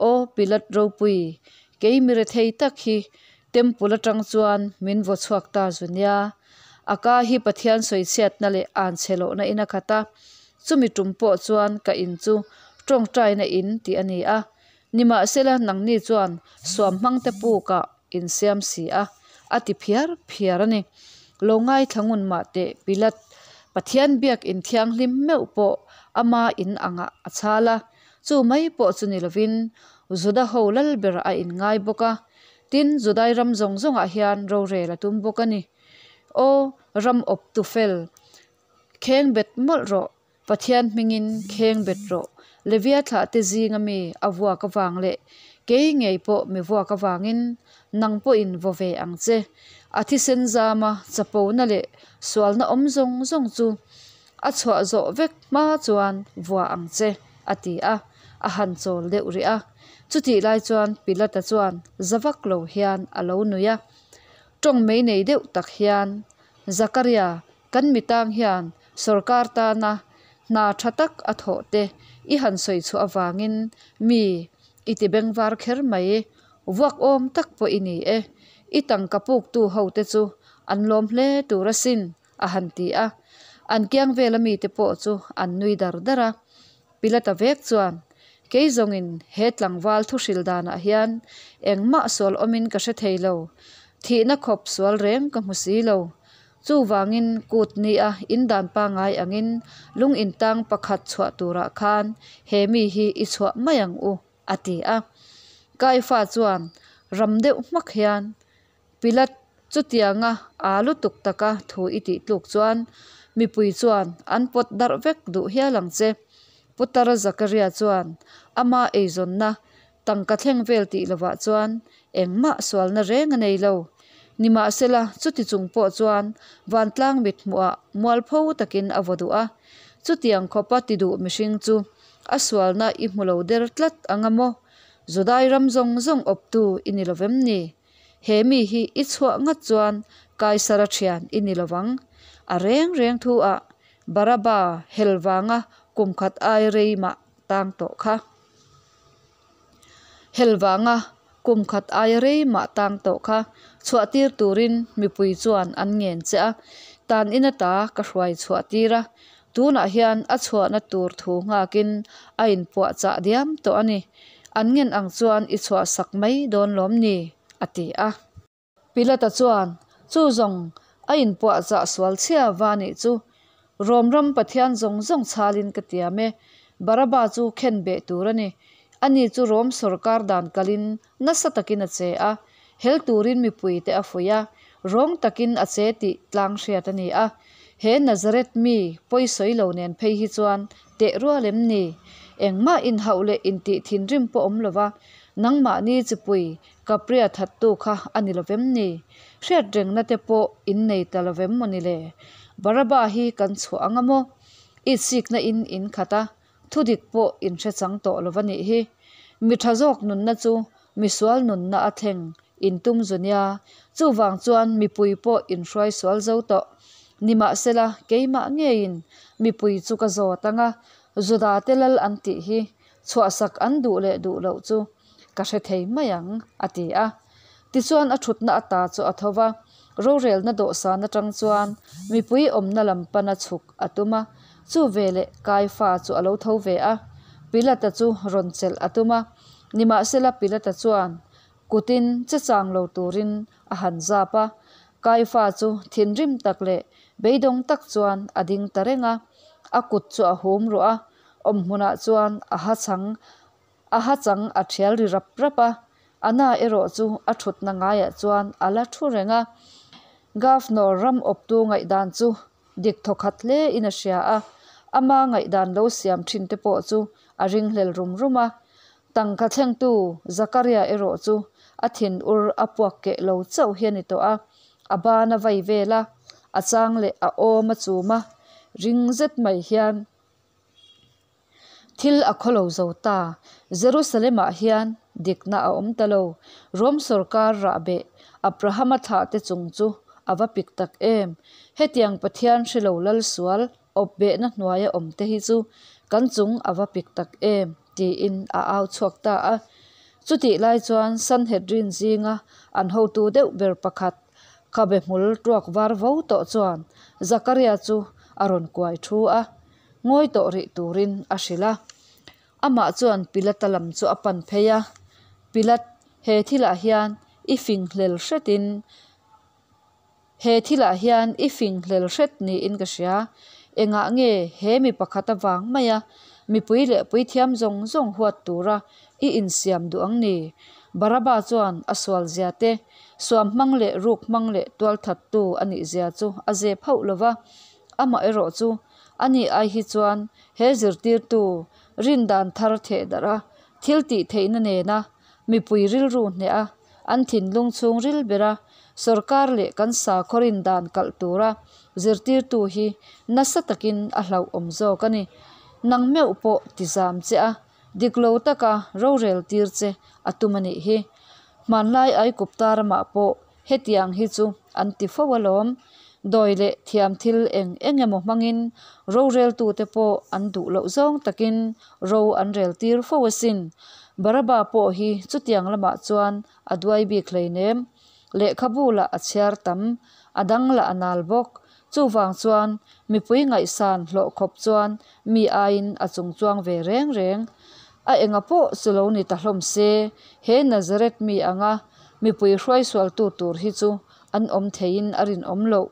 Aw Pilat ropui, kei mi rethei tak hi Temple atang chuan min vaw chhuak ta zu nia. A ka hi Pathian sawichhiatna leh an chhe lohna in a khat a, chumi tum pawh chuan ka in chu tawngtaina in tih a ni a. Nimahsela nangni chuan suam hmangte pukah in siam si a, a ti phiar phiar a ni. Lo ngaithla ngun mah teh Pilat, Pathian biak in thianghlim meuh pawh ama in angah a chhal a, chu mai pawh chu ni lovin Juda ho lal ber a inngai bawk a, tin Judai ram zawng zawngah hian rorel a tum bawk a ni. Aw, ram awp tu fel, kheng bet mawlh rawh. Pathian hmingin khengbet rawh, Levia thlahte zinga mi a vuak avang leh kei ngei pawh mi vuak avangin nang pawhin vaw ve ang che. A thisen zama chapona leh sualna awm zawng zawng chu a chhuah zawh vek hma chuan vua ang che, a ti a, a han chawl deuh rih a. Chutih lai chuan Pilata chuan za vak lo hian a lo nui a. Tawng mei nei deuh tak hian, Zakaria, kan mitang hian sawrkar tana hna tha tak a thawh te i han sawi chhuah avangin mi i ti bengvar kher mai. Vuak awm tak pawh i ni e. I tangka puktu hote chu an lawm hle tur asin, a han ti a. An kiang vela mite pawh chu an nui dar dar a. Pilata vek chuan, Kei zawngin he tlangval thuhril danah hian engmah sual awmin ka hre thei lo. Thihna khawp sual reng ka hmu si lo. Chuvangin kut nia in dan pangai angin lung intang pakhat chhuah turah khan he mi hi i chhuah mai ang u, a ti a. Kaifa chuan ram deuh hmak hian, Pilat, chutianga aa lutuk taka thu i tih tluk chuan mipui chuan an pawt darh vek duh hial ang che. Putar Zakaria chuan ama eizawnna tangka thleng vel tih lovah chuan engmah sualna reng a nei lo. Nimahsela, chuti chung pawh chuan vantlang mithmuhah mualpho takin a vaw duh a. Chutiang khawpa ti duh mihring chu a sualna i hmu lo der tlat ang a maw? Judai ram zawng zawng awptu i ni lo vem ni? He mi hi i chhuah ngat chuan Kaisara thian i ni lo vang. A reng reng thu ah Baraba hel vanga kum khat ai rei mah tang tawh kha. Hel vanga kum khat aia rei mah tang tawh kha chhuah tir turin mipui chuan an ngen che a, tan in ata ka hruai chhuah tir a, tunah hian a chhuahna tur thu nghakin a inpuahchah diam tawh a ni. An ngen ang chuan i chhuah sak mai dawn lawm ni? a ti a. Pilata chuan, Chu zawng a inpuahchah sual chhia va nih chu. Rom ram Pathian zawng zawng chhalin ka tiam e. Baraba chu khen beh tur a ni. Ani chu Rom sawrkar dan kalin nasa takin a che a, hel turin mipuite a fuih a, rawng takin a che tih tlang hriat a ni a. He Nazareth mi pawisawi lo nen phei hi chuan teh rual em ni? Engmah inhauh leh intih thinrim pawh awm lova nangmahni chipui Kapria thattu kha a ni lovem ni? Hriatrengna te pawh in nei ta lovem maw ni le? Baraba hi kan chhuah ang a maw? Itsikna in in khat a, thudik pawh in hre chang tawh lo va nih hi. Mi tha zawk nunna chu misual nunna a thleng in tum zu nia, chuvang chuan mipui pawh in hruai sual zo tawh. Nimahsela, keimah ngeiin mipui chu ka zawt ang a, Juda te lal an tih hi chhuahsak an duh leh duh loh chu ka hre thei mai ang, a ti a. Tichuan a thutna ata chu a tho va, rorelna dawhsan atang chuan mipui awmna lam pana chhuk a tum a. Chu veleh Kaifa chu a lo tho ve a, Pilata chu rawn chelh a tum a. Nimahsela Pilata chuan kutin che chang lo turin a han zap a. Kaifa chu thinrim tak leh beidawng tak chuan a ding ta reng a, a kut chu a hum ruah a, awmhmunah chuan a ha chang A ha chang a thial ri rap rap a, Anna erawh chu a thutna ngaiah chuan a la thu reng a. Governor ram awptu ngaihdan chu dik thawkhat hle in a hria a, ama ngaihdan lo siam thin te pawh chu a ringhlel rum rum a. Tangka thlengtu Zakaria erawh chu a thin ur a puak keh lo chauh hi a ni tawh a, a ban a vai vel a, a chang leh a awm a chum a, ring zet mai hian. Thil a khaw lo zo ta. Jerusalem-ah hian dikna a awm ta lo. Rom sawrkar rahbeh Abrahama thlahte chung chu a va pik tak em! Hetiang Pathian hre lo lal sual awpbehna hnuaia awmte hi chu kan chung a va pik tak em! tiin a au chhuak ta a. Chutih lai chuan Sanhedrin zinga an hotu deuh ber pakhat khabe hmul tuak var vo tawh chuan Zakaria chu a rawn kuai thu a. Ngawi tawh rih turin a hrilh a. Amah chuan Pilata lam chu a pan phei a, Pilat, he thilah hian i fing hlel hretin, he thilah hian i fing hlel hret niin ka hria. Engah nge he mi pakhat avang maia mipui leh puithiam zawng zawng huat tura i insiam duh ang ni? Baraba chuan a sual zia te, suam hmang leh ruk hmang leh tualthattu a nih zia chu a zep hauh lo va. Amaherawhchu. Ani ai hi chuan he zirtirtu rindan thar thehdarh a, thiltihtheihna nena mipui rilru hneh a, an thinlung chhungril bera sorkar leh kan sakhaw rindan kalh tura zirtirtu hi nasa takin a hlauhawm zawk a ni. Nang meuh pawh tizam che a, dik lo taka rorel tir che a tum a nih hi. Hmanlai Aikupta ramah pawh hetiang hi chu an ti fo alawm. Dawi leh thiam thil eng eng emaw hmangin roreltute pawh an duh loh zawng takin ro an rel tir fo asin. Baraba pawh hi chutiang lamah chuan a duai bik hleinem. Lehkhabu lah a chhiar tam, a dang lah a nal bawk. Chuvang chuan mipui ngaihsan hlawh khawp chuan mi aiin a chungchuang ve reng reng. A enga pawh chu lo ni ta hlawm se, he Nazareth mi anga mipui hruaisualtu tur hi chu an awm theiin a rinawm loh.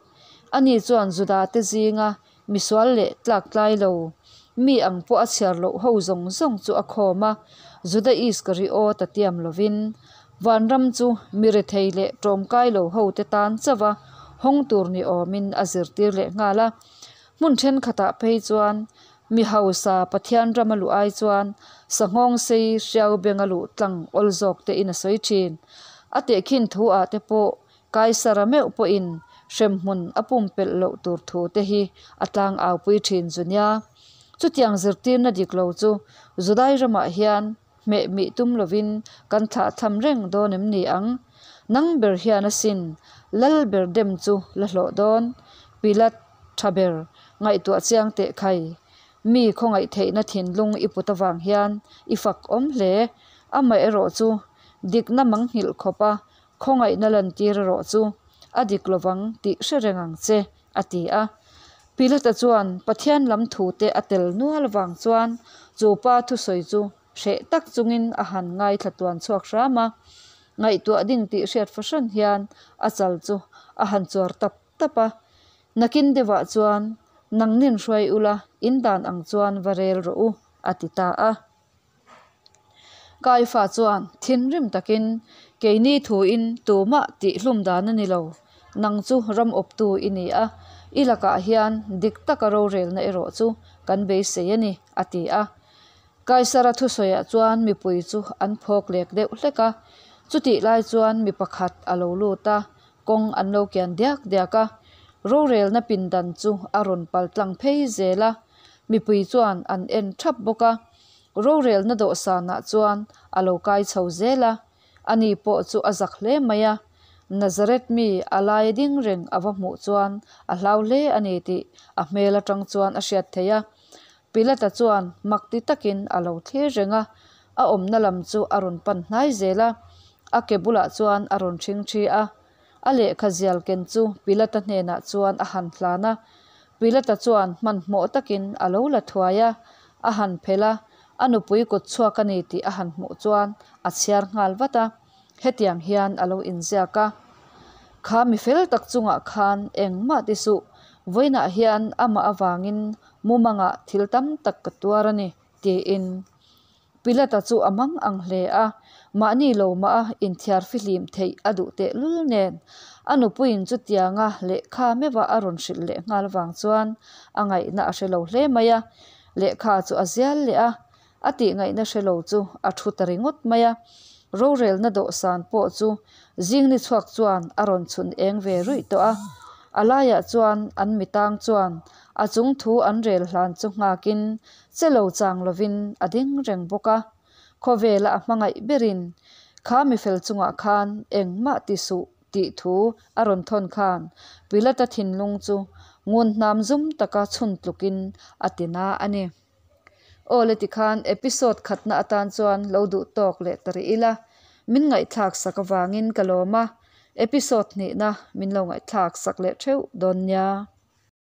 Ani chuan Judate zinga misual leh tlaktlai lo, mi ang pawh a chhiar loh ho zawng zawng chu a khawm a, Juda Iskariot a tiam lovin, Vanram chu mi rethei leh ṭawmkai lo hote tan chauh a hawng tur ni awmin a zirtir leh nghal a. Hmun thenkhatah phei chuan mi hausa Pathian rama luh ai chuan sanghawng sei hriau benga luh tlang awl zawk tein a sawi thin. A tehkhin thu ah te pawh Kaisara meuh pawhin hremhmun a pumpelh loh tur thu te hi a tlang aupui thin zu nia. Chutiang zirtirna dik lo chu Judai ramah hian hmeh mih tum lovin kan thlah tham reng dawn em ni ang? Nang ber hian asin lal ber dem chu la hlawh dawn. Pilat tha ber ngaihtuah chiang teh khai. Mi khawngaih theihna thinlung i put avang hian i fak awm hle. Amaherawh chu dikna mangnghilh khawpa Khawngaihna lantir erawh chu a dik lovang tih hre reng ang che, a ti a. Pilata chuan Pathian lam thute a tel nual avang chuan chu pa thusawi chu hreh tak chungin a han ngaithla tuan chhuak hram a. Ngaihtuah ding tih hriat fahran hian a chal chu a han chuar tap tap a. Nakin deuhah chuan, Nangnin hruai ula, in dan ang chuan va rel rawh u, a ti ta a. Kaifa chuan thinrim takin, Keini thuin tumah tihhlum dan a ni lo. Nang chu ram awptu i ni a, i lakah hian dik taka rorelna erawh chu kan beisei a ni, a ti a. Kaisara thusawiah chuan mipui chu an phawk lek deuh hlek a. Chutih lai chuan mi pakhat a lo lut a, kawng an lo kian diak diak a. Rorelna pindan chu a rawn paltlang phei zel a, mipui chuan an en thap bawk a. Rorelna dawhsanah chuan a lo kai chho zel a, ani pawh chu a zak hle mai a. Nazareth mi a laia ding reng a va hmuh chuan a hlau hle a ni tih a hmel atang chuan a hriat theih a. Pilata chuan mak ti takin a lo thlir reng a, a awmna lam chu a rawn pan hnai zel a, a ke bulah chuan a rawn ṭhing ṭhi a. A lehkha zial ken chu Pilata hnenah chuan a han hlan a. Pilata chuan hmanhmawh takin a lo la thuai a, a han phelh a, a nupui kut chhuak a ni tih a han hmuh chuan a chhiar nghal vat a, hetiang hian a lo inziak a, Kha mi fel tak chungah khan engmah ti suh, vawiinah hian amah avangin mumangah thil tam tak ka tuar a ni, tiin. Pilata chu a mang ang hle a, mahni lo mah a inthiar fihlim theih a duh tehlul nen, a nupuiin chutianga lehkha meuha a rawn hrilh leh nghal vang chuan a ngaihna a hre lo hle mai a. Lehkha chu a zial leh a, a tih ngaihna hre lo chu a thu ta ringawt mai a. Rorelna dawhsan pawh chu zingni chhuak chuan a rawn chhun eng ve ruih tawh a. A laiah chuan an mitang chuan a chung thu an rel hlan chu nghakin Che lo chang lovin a ding reng bawk a, khawvela a hmangaih berin kha mifel chungah khan engmah ti suh tih thu a rawn thawn khan Pilata thinlung chu ngun hnam zum taka chhun tlukin a ti na a ni. Aw le tikhan episode khatna atan chuan lo duh tawk leh ta rih ila, min ngaihthlak sak avangin ka lawm a, episode hnihna min lo ngaihthlak sak leh theuh dawn nia.